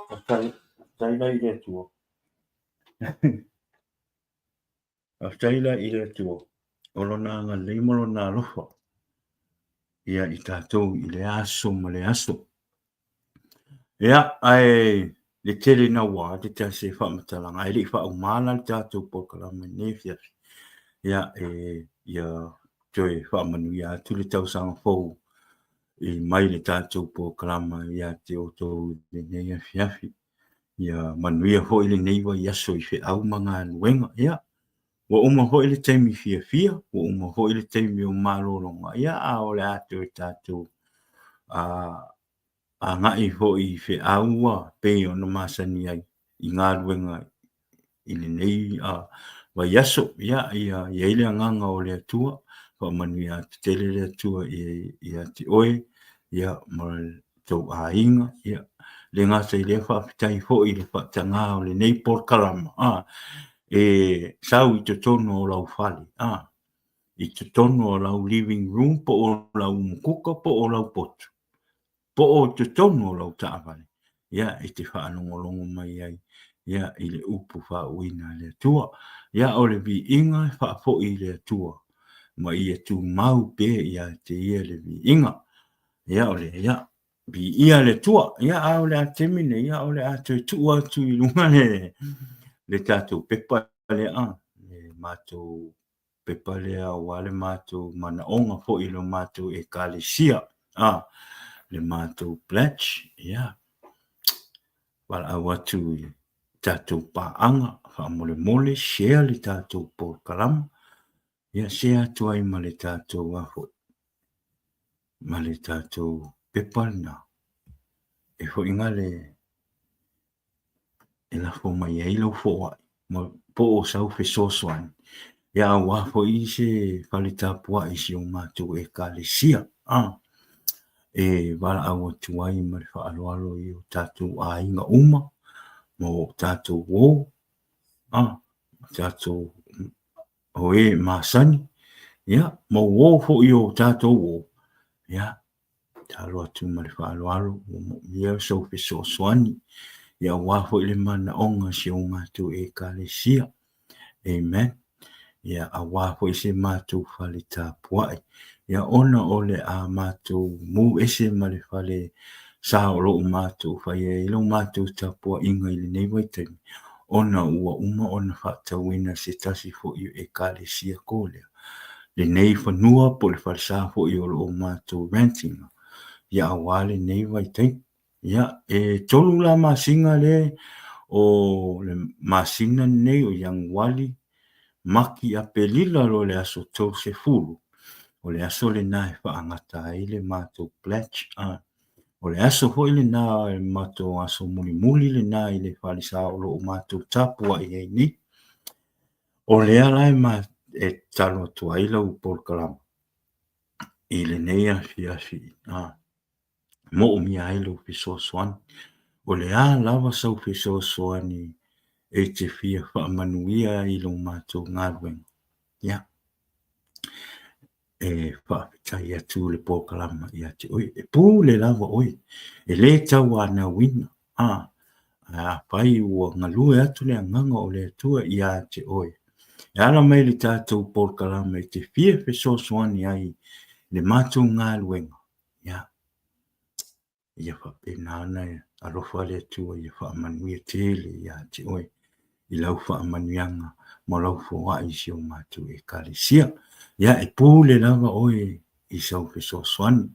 faafetai, faafetai la i le Atua. Faafetai la i le Atua o lona agalelei ma lona alofa ia i tatou i le aso ma le aso. Ia, ae le tele naua te tasi e faamatalaga, ae le i faauma la le tatou polokalame i lenei afiafi, ia, e, ia toe faamanuia atu le tausaga fou i mai le tatou polokalama ia te outou i lenei afiafi. Ia manuia foi lenei vaiaso i feau ma galuega. Ia, ua uma foi le taimi fiafia, ua uma foi le taimi o malologa, ia, a o le a toe tatou agai foi i feau e pei ona masani ai i galuega i lenei vaiaso. Ia, ia i ai le agaga o le Atua, faamanuia atu tele le Atua ia te oe, ia, ma tou aiga, ia, le gata i lea faafetai foi i le faataga o lenei polokalama, e sau i totonu o lau fale, i totonu o lau living room po o lau umukuka po o lau potu, po o totonu o lau taavale, ia, e te faalogologo mai ai, ia, i le upu faauuina a le Atua. Ia, o le viiga e faafoi i le Atua, ma ia tumau pea ia te ia le viiga. Ia, o le, ia, viia le Atua. Ia, a o le a taimi nei, ia, o le a toe tuu atu i luga le, le tatou pepa lea, le matou pepa lea aua le matou manaoga foi i le matou Ekalesia, a, le matou pledge, ia, valaau atu i tatou paaga, faamolemole share le tatou polokalama, ia share atu ai ma le tatou a foi, ma le tatou pepa lena, e foi gale e lafo mai ai lau foai ma po o sau fesoasoani, ia aua foi se fale tapuai i si o matou Ekalesia, a, e valaau atu ai ma le faaaloalo i o tatou aiga uma ma o tatou uo, a, tatou o e masani, ia, ma uo foi o tatou uo, ia, Tatalo atu ma le faaaloalo ua moomia sou fesoasoani ia aua foi le manaoga o si o matou Ekalesia. Amen. Ia aua foi se matou fale tapuai. Ia ona o le a matou mu ese ma le fale sa o lo o matou faia ai lo matou tapuaiga i lenei vaitaimi, ona ua uma ona faatauina se tasi foi o Ekalesia ko lea. Lenei fanua po o le falesa foi o lo o matou rent ina, ia aua lenei vaitaimi. Ia, e 3 la masina le o le masina lenei o Ianuali, Mati, Aperila loa le aso 30, o le aso lena e faagata ai le matou pledge. O le aso foi lena, le matou aso mulimuli lena i le falesa o lo o matou tapuai ai nei. O lea la e tatalo atu ai lau polokalama i lenei afiafi a moomia ai lou fesoasoani. O le a lava sau fesoasoani e te fia faamanuia ai i lo matou galuega, ia, e faafetai atu le polokalama ia te oe. E pule lava oe, e le tauanauina, a, afai ua galue atu le agaga o le Atua ia te oe, e ala mai le tatou polokalama e te fia fesoasoani ai i le matou galuega, ia, ia faapena ona alofa le Atua ia faamanuia tele ia te oe i lau faamanuiaga ma lau foai i si o matou Ekalesia. Ia, e pule lava oe i sau fesoasoani.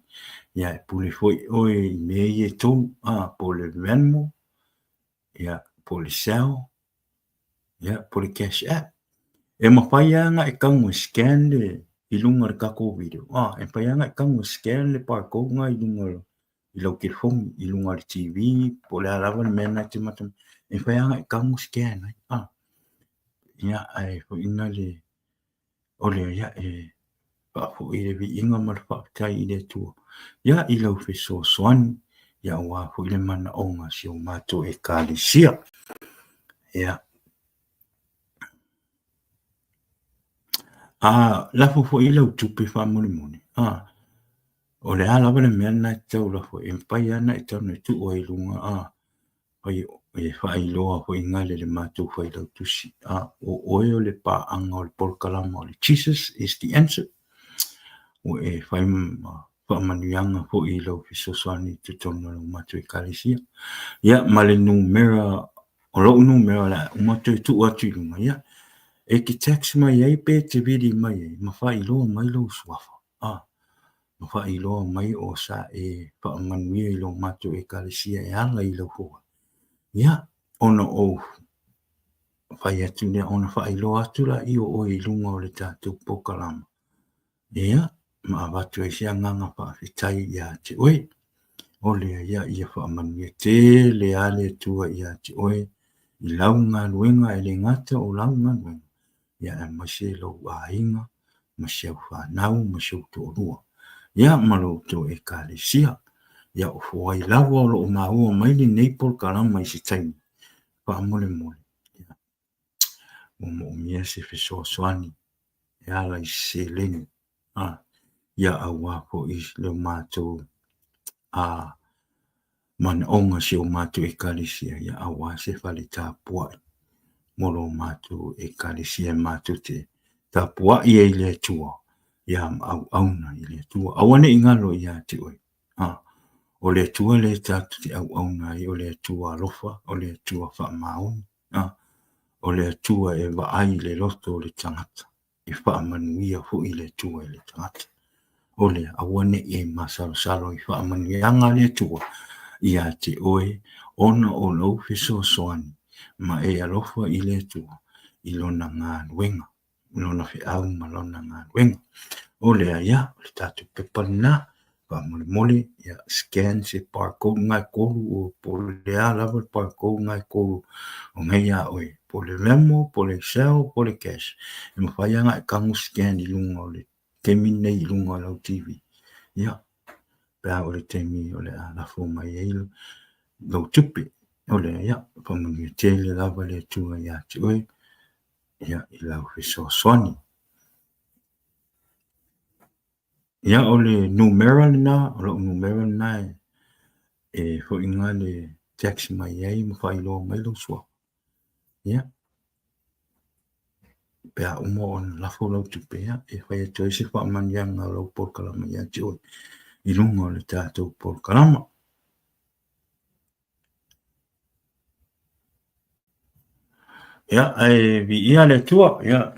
Ia, e pule foi oe i mea ia e tolu, a, po o le Venmo, ia, po o le Zelle, ia, po o le Cash App. E mafai lava ona e tago e scan le i luga o le tatou video, a, e mafai lava ona e tago e scan le barcode lena i luga i lau telefoni, i luga o le TV, po o le a lava le mea lena e te matamata, e mafai lava ona e tago scan ai, a. Ia, ae foi na le, o lea, ia, e faafoi le viiga ma le faafetai i le Atua, ia, i lau fesoasoani, ia, aua foi le manaoga o si o matou Ekalesia. Ia. A lafo foi lau tupe faamolemole, a, o le a lava le mea lena e te tau lafo ai, e mafai lava ona e tago e tuu ai i luga, a, e faailoa foi gale le matou failautusi, a, o oe o le paaga o le polokalama o le Jesus is the Answer, ua e fai ma faamanuiaga foi i lau fesoasoani i totonu o la matou Ekalesia. Ia, ma le numera, o lou numera o le a uma toe tuu atu i luga, ia, e te text mai ai pe te vili mai ai ma faailoa mai lou suafa, a, ma faailoa mai o sa e faamanuia i lo matou Ekalesia e ala i lau foai. Ia, ona ou fai atu lea, ona faailoa atu laia o oe i luga o le tatou polokalama. Ia, ma avatu ai se agaga faafetai ia te oe. O lea ia, ia faamanuia tele lava le Atua ia te oe i lau galuega, e le gata o lau galuega, ia aemaise lou aiga ma si au fanau ma si ou toalua, ia ma lo outou Ekalesia. Ia o foai lava o lo o maua mai lenei polokalama i se taimi, faamolemole, ia, ua moomia se fesoasoani e ala i se seleni, a, ia aua foi le matou a manaoga o si o matou Ekalesia, ia aua se fale tapuai mo lo matou Ekalesia e matou te tapuai ai i le Atua, ia ma auauna i le Atua. Aua ne i galo ia te oe, a, o le Atua lea tatou te auauna ai, o le Atua alofa, o le Atua faamaoni. O le Atua e vaai i le loto o le tagata, e faamanuia foi le Atua i le tagata. O lea, aua ne i e masalosalo i faamanuiaga a le Atua ia te oe ona o lou fesoasoani ma e alofa i le Atua i Lona galuega. lona feau ma lona galuega. O lea, ia, o le tatou pepa lena, faamolemole, ia, scan se barcode lena e tolu, o po o le a lava le barcode lena e tolu o nei ia oe, po o le Venmo, po o le Zelle, po o le cash. E mafai lava ona e tago scan i luga o le taimi lenei i luga o lau TV. Ia, pe a oo i le taimi o le a lafo mai ai lou tupe. O lea, ia, faamanuia tele lava le Atua ia te oe. Ia, i lau fesoasoani. Ia, o le numera lena, o lau numera lena e foi nga le text mai ai ma faailoa mai lou suafa. Ia, pe a uma ona lafo lau tupe, ia, e fai atu ai se faamanuiaga o lau polokalama ia te oe i luga o le tatou polokalama. Ia, ae viia le Atua, ia.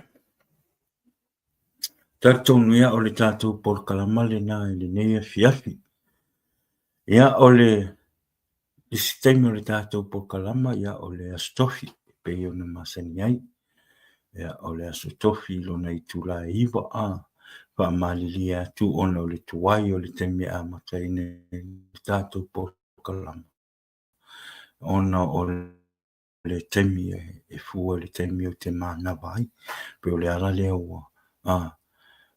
Talitonu ia o le tatou polokalama lena i lenei afiafi. Ia, o le isi taimi o le tatou polokalama, ia, o le Aso Tofi, e pei ona masani ai. Ia, o le Aso Tofi i lona itula e 9, a, faamalilie atu ona o le tuai o le taimi e amataina ai le tatou polokalama. Ona o le taimi e fua i le taimi ou te manava ai. Pei o le ala lea ua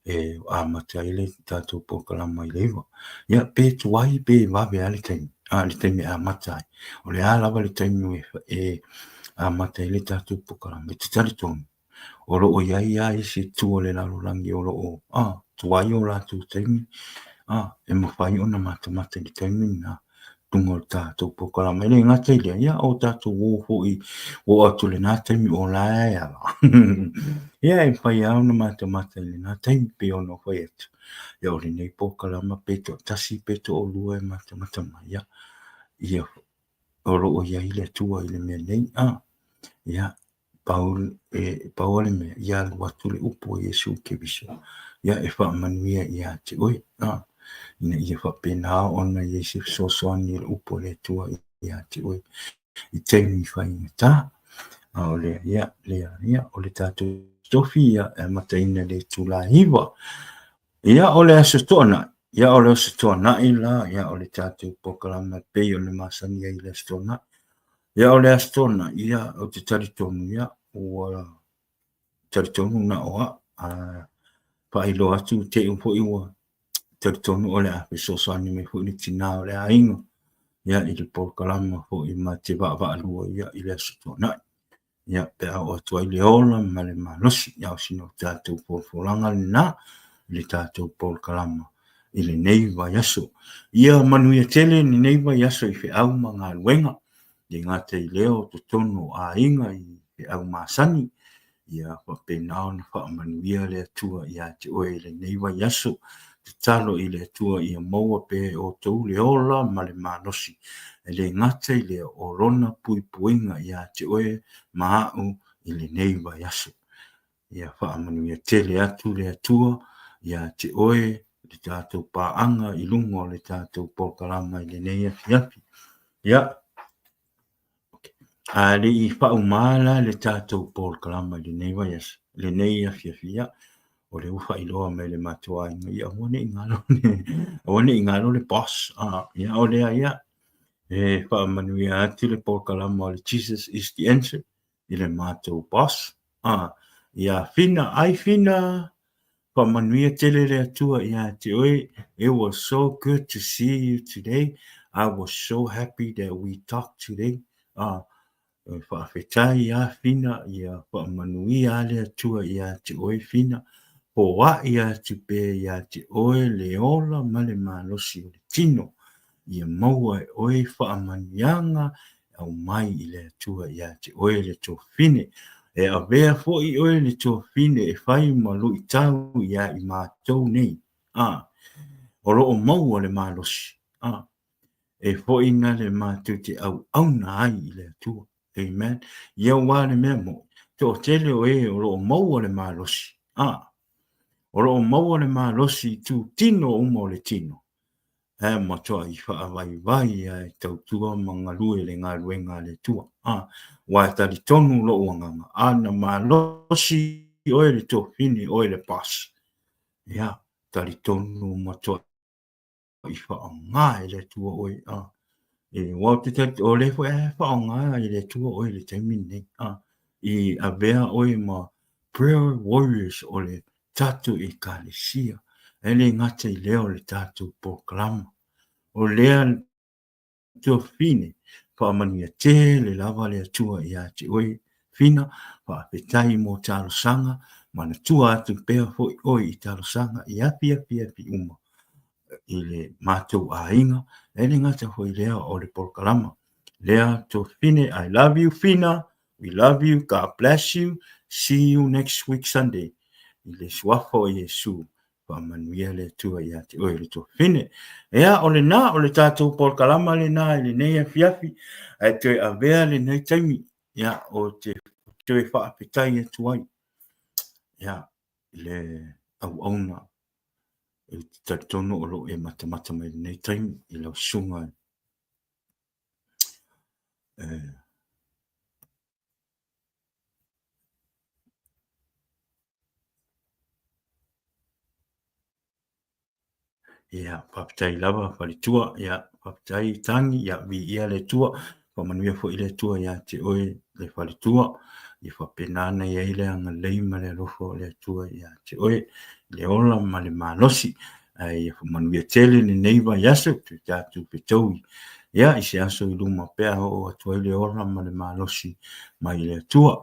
e amata ai le tatou polokalama i le 9. Ia pe tuai pe vave lava le taimi, le taimi e amata ai. O le a lava le taimi e amata ai le tatou polokalama, e te talitonu o lo o i ai lava isi itu o le lalolagi o lo o tuai o latou taimi, e mafai ona matamata i le taimi lena i luga o le tatou polokalama. E le gata i lea, ia o tatou o foi ua oo atu i lena taimi o la e ala. Ia e mafai lava ona matamata i lena taimi pei ona ou fai atu, ia o lenei polokalama pe toatasi pe toalua e matamata mai, ia, ia o lo o i ai le Atua i le mea nei, ia. Pau, e, pau le mea, ia alu atu le upu a Iesu Keriso, ia e faamanuia ia te oe, a, ina ia faapena ona i ai se fesoasoani o le upu a le Atua ia te oe i taimi faigata. A o lea, ia, lea, ia, o le tatou tofi, ia, e amataina i le itula e 9. Ia, o le Aso Toonai, ia, o le Aso Toonai la, ia, o le tatou polokalame e pei ona masani ai i le Aso Toonai. Ia, o le Aso Toonai, ia, ou te talitonu, ia, ua talitonu na o au, a faailoa atu te i foi ua talitonu o le a fesoasoani mai foi le tinā o le aiga, ia, i le polokalama foi ma te vaavaalua, ia, i le Aso Toonai. Ia, pe a oo atu ai le ola ma le malosi, ia o sina o tatou folafolaga lena i le tatou polokalama i lenei vaiaso. Ia manuia tele lenei vaiaso i feau ma galuega, e le gata i lea o totonu o aiga i feau masani, ia faapena ona faamanuia le Atua ia te oe i lenei vaiaso. Tatalo i le Atua ia maua pea e outou le ola ma le malosi, e le gata i lea o Lona puipuiga ia te oe ma au i lenei vaiaso. Ia faamanuia tele atu le Atua ia te oe le tatou paaga i luga o le tatou polokalama i lenei afiafi. Ia, a le i faauma la le tatou polokalama i lenei vaiaso, lenei afiafi, ia, o lea ua faailoa mai e le matou aiga, ia aua ne i galo, aua ne i galo le boss. Ia, o lea, ia, e faamanuia atu le polokalama o le Jesus is the Answer i le matou boss. Ia Fina, ai Fina, Faamanuia tele le Atua ia te oe. It was so good to see you today. I was so happy that we talked today. Ah, faafetai ia Fina, ia faamanuia le Atua ia te oe Fina. Poai atu pea ia te oe le ola ma le malosi o le tino. Ia maua e oe faamanuiaga aumai i le Atua ia te oe le tuafafine. E avea foi oe le tuafafine e fai ma luitau ia i matou nei, a, o lo o maua le malosi, a, e foi na le matou te auauna ai i le Atua. Amen. Ia aua le mea moni, toatele o e o lo o maua le malosi, a, o lo o maua le malosi i tūtino uma o le tino, e matuai faavaivai a e tautua ma galue le galuega a le Atua. A, ua e talitonu lou agaga, a na malosi oe le tuafafine, oe le boss. Ia, talitonu matuai faaaoga e le Atua oe. A, e, ua ou te talitonu, o lea foi e faaaoga e le Atua oe i le taimi lenei. A, i avea oe ma prayer warriors o le tatou Ekalesia, e le gata i lea o le tatou polokalama. O lea tuafafine, faamanuia tele lava le Atua ia te oe, Fina, faafetai mo talosaga, manatua atu pea foi oe i talosaga i afiafiafi uma i le matou aiga, e le gata foi i lea o le polokalama. Lea tuafafine, I love you Fina, We love you, God bless you, see you next week Sunday. I le suafa o Iesu, faamanuia le Atua ia te oe le tuafafine. Ea, o lena, o le tatou polokalama lena i lenei afiafi, ae toe avea lenei taimi, ia, o te toe faafetai atu ai, ia, i le auauna, e te talitonu o lo o e matamata mai lenei taimi i lau susuga Ia, faafetai lava faletua, ia, faafetai Tangi, ia, viia le Atua, faamanuia foi le Atua ia te oe le faletua, ia faapena ona i ai le agalelei ma le alofa o le Atua ia te oe, le ola ma le malosi. Ae ia manuia tele lenei vaiaso, toe tatou fetaui ia i se aso i luma pe a oo atu ai le ola ma le malosi mai le Atua.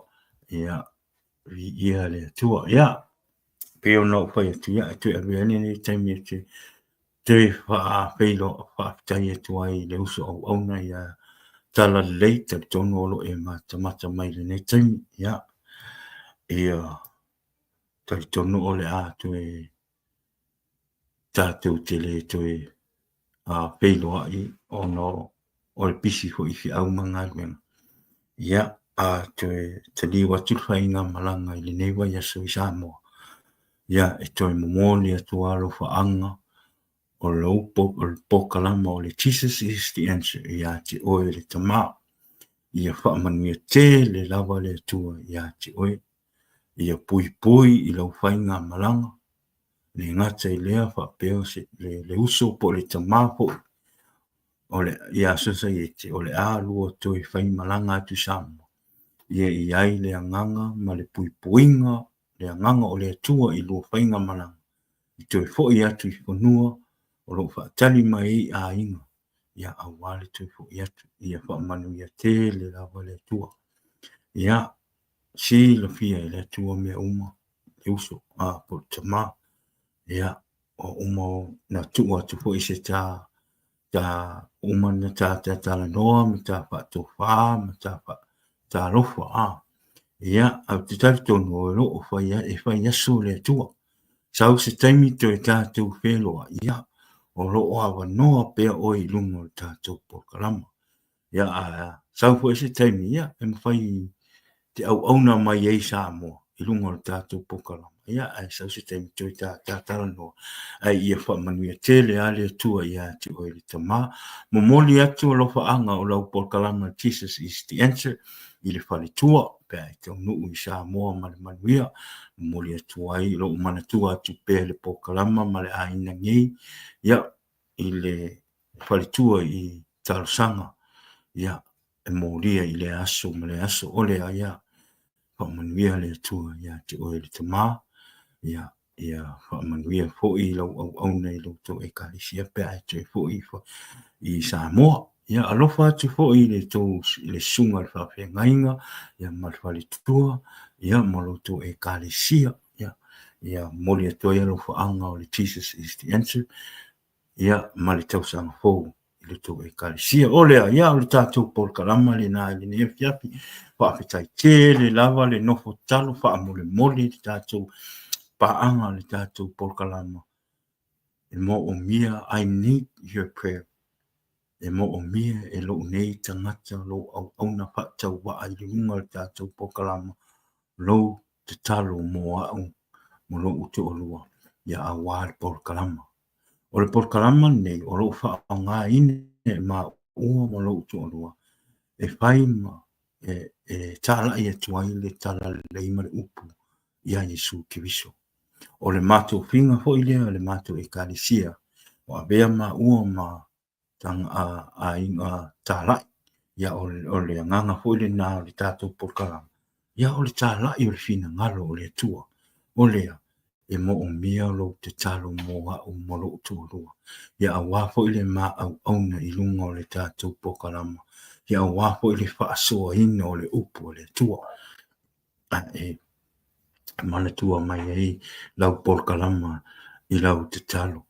Ia, viia le Atua. Ia, pei ona ou fai atu, ia, e toe avea lenei taimi e te toe faafeiloa faafetai atu ai i le uso auauna ia Talalelei, talitonu o lo o e matamata mai i lenei taimi. Ia, ia talitonu o le a toe tatou te le toe feiloai ona o le pisi foi i feau ma galuega. Ia. A toe taliu atu le faigamalaga i lenei vaiaso i Samoa, ia e toe momoli atu lava alofaaga o lou o le polokalama o le Jesus is the Answer ia te oe le Tama. Ia faamanuia tele lava le Atua ia te oe. Ia puipui i lau faigamalaga, le gata i lea faapea le uso po o le tama foi o le ia Sosaiete o le a lua toe faimalaga atu i Samoa, ia i ai le agaga ma le puipuiga, le agaga o le Atua i lua faigamalaga, i toe foi atu i fanua o lo o faatali mai ai aiga, ia aua le toe foi atu, ia faamanuia tele lava le Atua. Ia, silafia e le Atua mea uma, le uso, a, po o le tama, ia, ua uma ona tuu atu foi se ta, ta uma ona ta talanoa ma ta faatofa ma ta faatalofa, a. Ia, ae ou te talitonu o lo o fai, e fai aso le Atua. Sau se taimi toe tatou feiloai, ia, o lo o avanoa pea oe i luga o le tatou polokalama. Ia, a sau foi se taimi, ia, e mafai te auauna mai ai Samoa i luga o le tatou polokalama. Ia, ae sau se taimi toe ta talanoa, ae ia faamanuia tele lava le Atua ia te oe le Tama. Momoli atu alofaaga o lau polokalama Jesus is the Answer i le faletua pe a e taunuu i Samoa ma le manuia. Momoli atu ai lou manatua atu pea le polokalama ma le aiga nei, ia, i le faletua i talosaga, ia, e molia i lea aso ma lea aso. O lea, ia, faamanuia le Atua ia te oe le Tama, ia, ia faamanuia foi lau auauna i lo outou Ekalesia pe a e toe foi i Samoa. Ia, alofa atu foi i le tou, i le susuga i le faafeagaiga, ia, ma le faletua, ia, ma lo outou Ekalesia. Ia, ia momoli atu ai alofaaga o le Jesus is the Answer, ia, ma le tausaga fou i le tou Ekalesia. O lea, ia, o le tatou polokalama lena i lenei afiafi. Faafetai tele lava le nofo tatalo faamolemole le tatou paaga, le tatou polokalama e moomia. I need your prayer. E moomia e lou nei tagata lou auauna faatauvaa i luga o le tatou polokalama, lou tatalo mo au ma lou toalua, ia aua le polokalama. O le polokalama lenei o lo o faaaogaina e maua ma lou toalua e fai ma e talai atu ai le talalelei ma le upu iā Iesu Keriso. O le matou figa foi lea o le matou Ekalesia, ua avea maua ma aiga talai. Ia o le agaga foi lena o le tatou polokalama, ia o le talai o le finagalo o le Atua. O lea e moomia lou tatalo mo au ma lou toalua, ia aua foi le ma auauna i luga o le tatou polokalama, ia aua foi le faasoaina o le upu a le Atua. A e manatua mai ai lau polokalama i lau tatalo,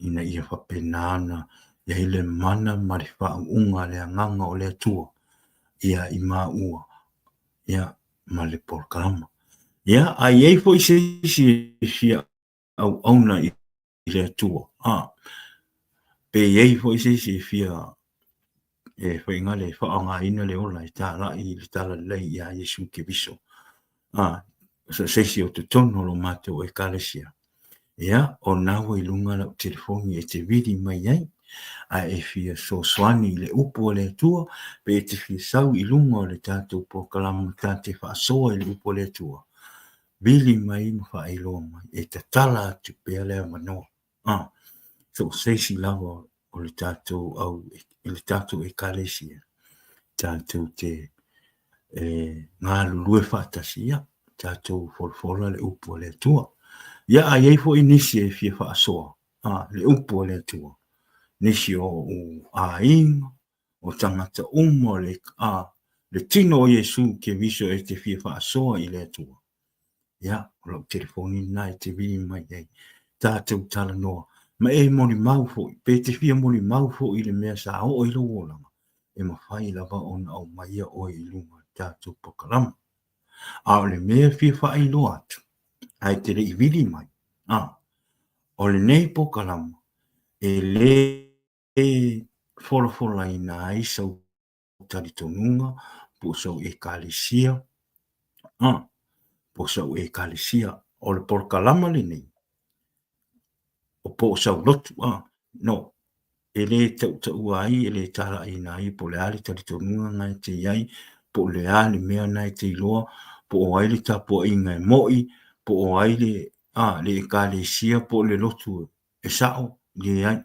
ina ia faapena ona i ai le mana ma le faauuga a le agaga o le Atua ia i maua ia ma le polokalama. Ia, a i ai foi se isi e fia auauna i le Atua, a, pe i ai foi se isi e fia e faigale e faaaogaina le ola e talai i le talalelei iā Iesu Keriso, a, so o se isi o totonu o lo matou Ekalesia, ia, o lena ua i luga lau telefoni e te vili mai ai, a e fia fesoasoani i le upu a le Atua, pe e te fia sau i luga o le tatou polokalama ta te faasoa i le upu a le Atua, vili mai ma faailoa mai, e tatala atu pea le avanoa. A, so o se isi lava o le tatou au, i le tatou Ekalesia, tatou te e galulue faatasi, ia, tatou folafola le upu a le Atua. Ia, a i ai foi nisi e fia faasoa, a, le upu a le Atua, nisi o ou aiga, o tagata uma o le, a, le tino o Iesu Keriso e te fia faasoa i le Atua. Ia, o lau telefoni lena e te vili mai ai. Tatou talanoa, ma e molimau foi, pe te fia molimau foi i le mea sa oo i lou olaga, e mafai lava ona aumaia oe i luga o le tatou polokalama. A o le mea e fia faailoa atu, ae te le i vili mai, a, o lenei polokalama, e le folafolaina ai sau talitonuga po o sau ekalesia, po o sau ekalesia. O le polokalama lenei, o po o sau lotu, no, e le tautaua ai, e le talaiina ai po o le a le talitonuga na e te i ai, po o le a le mea na e te iloa, po o ai le tapuaiga e mo'i, po o ai le, le ekalesia po o le lotu e sao, leai.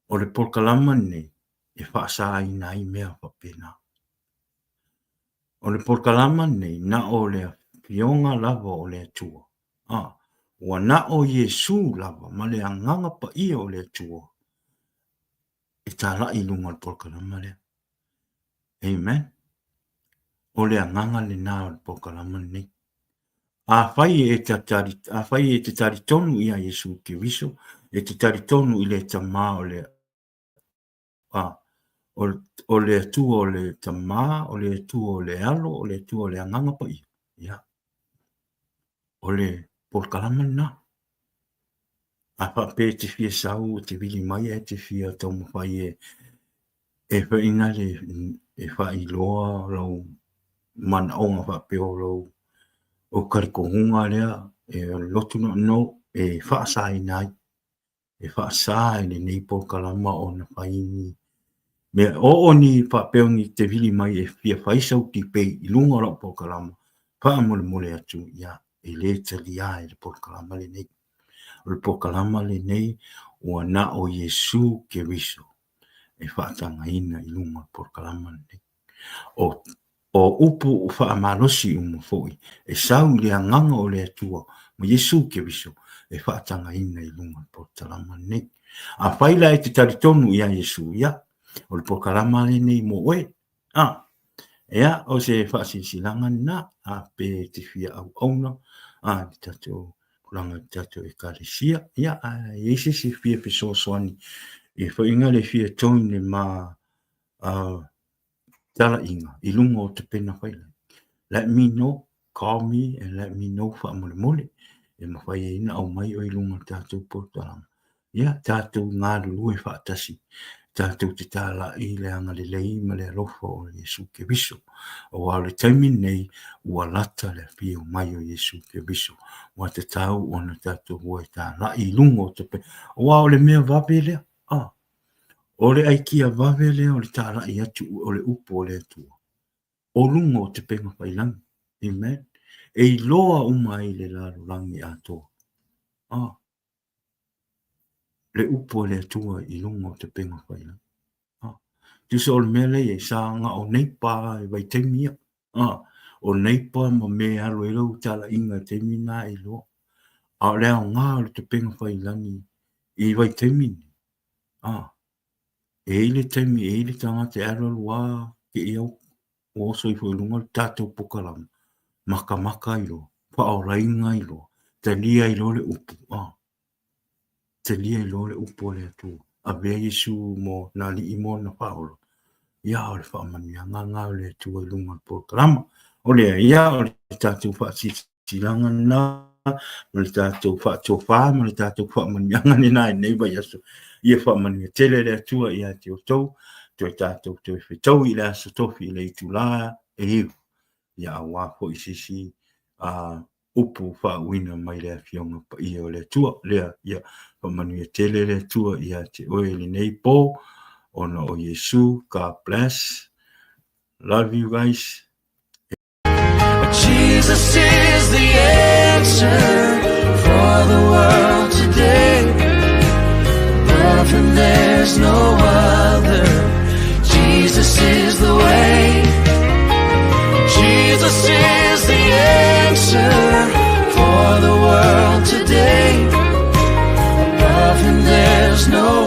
O le polokalama lenei e faasaina ai mea faapena. O le polokalama lenei na o le Afioga lava o le Atua, ua na o Iesu lava ma le Agaga Paia o le Atua e talai i luga o le polokalama lea. Amen. O le agaga lena o le polokalama lenei. Afai e te tali, afai e te talitonu ia Iesu Keriso, e te talitonu i le Tama o le a, o le Atua o le Tama, o le Atua o le Alo, o le Atua o le Agaga Paia, ia, o le polokalama lena. A faapea e te fia sau, e te vili mai ae te fia taumafai e e faina le e faailoa lou manaoga faapea o lou o talitonuga lea e lotu no e faasaina ai e faasa e lenei polokalama ona fai ni mea oo ni faapea ni te vili mai e fia fai sau debate i luga o lau polokalama faamolemole atu ia e le talia e le polokalama lenei. O le polokalama lenei ua na o Iesu Keriso e faatagaina i luga o le polokalama lenei. O, o upu faamalosi uma foi e sau i le agaga o le Atua ma Iesu Keriso e faatagaina i luga o le polokalama lenei. Afai la e te talitonu ia Iesu, ia, o le polokalama lenei mo oe. A, ea, o se faasilasilaga lena, a pe te fia auauna, a, le tatou tulaga i le tatou ekalesia, ia, a i ai se isi e fia fesoasoani i faiga le fia join le ma talaiga i luga o Tupena Failagi, let me know, call me and let me know faamolemole e mafai ai ona aumai oe i luga o le tatou polokalama. Ia, tatou galulue faatasi, tatou te talai i le agalelei ma le alofa o Iesu Keriso. Aua o le taimi lenei, ua lata le afio mai o Iesu Keriso. Ua tatau ona tatou o e talai i luga o tape. Aua o le mea vave lea, ah, o le aikia vave lea o le talai atu o le upu o le Atua. O luga o tupega failangi. Amen. E iloa uma ai le lalolagi atoa. Ah, le upu a le Atua i luga o tupega failangi. Ah, tusa o le mea lea i ai, sa na o neipa i vaitaimi ia. Ah, o neipa ma mea e alu ai lau talaiga i taimi na e iloa. A o le aoga o le tupega failangi i vaitaimi nei, ah, e i ai le taimi, e i ai le tagata e alualu lava te i au ua oso ifo i luga o le tatou pokalama, makamaka ai loa, faaolaina ai loa, talia ai loa le upu, ah, talia ai loa le upu a le Atua, avea Iesu mo na alii mo na faaola, ia o le faamanuiaga lena o le Atua i luga o le polokalama. O lea, ia o le tatou faasilasilaga lena, ma le tatou faatofa ma le tatou faamanuiaga lena i lenei vaiaso. Ia faamanuia tele le Atua ia te outou, toe tatou toe fetaui i le aso tofi i le itula e 9. Ia aua foi se isi upu faauuina mai le Afioga Paia o le Atua. Lea, ia faamanuia tele le Atua ia te oe i lenei po, ona o Iesu. God bless. Love you guys. Jesus is the answer for the world today. Above him there's no other. Jesus is the way. Jesus is the answer for the world today. Above him there's no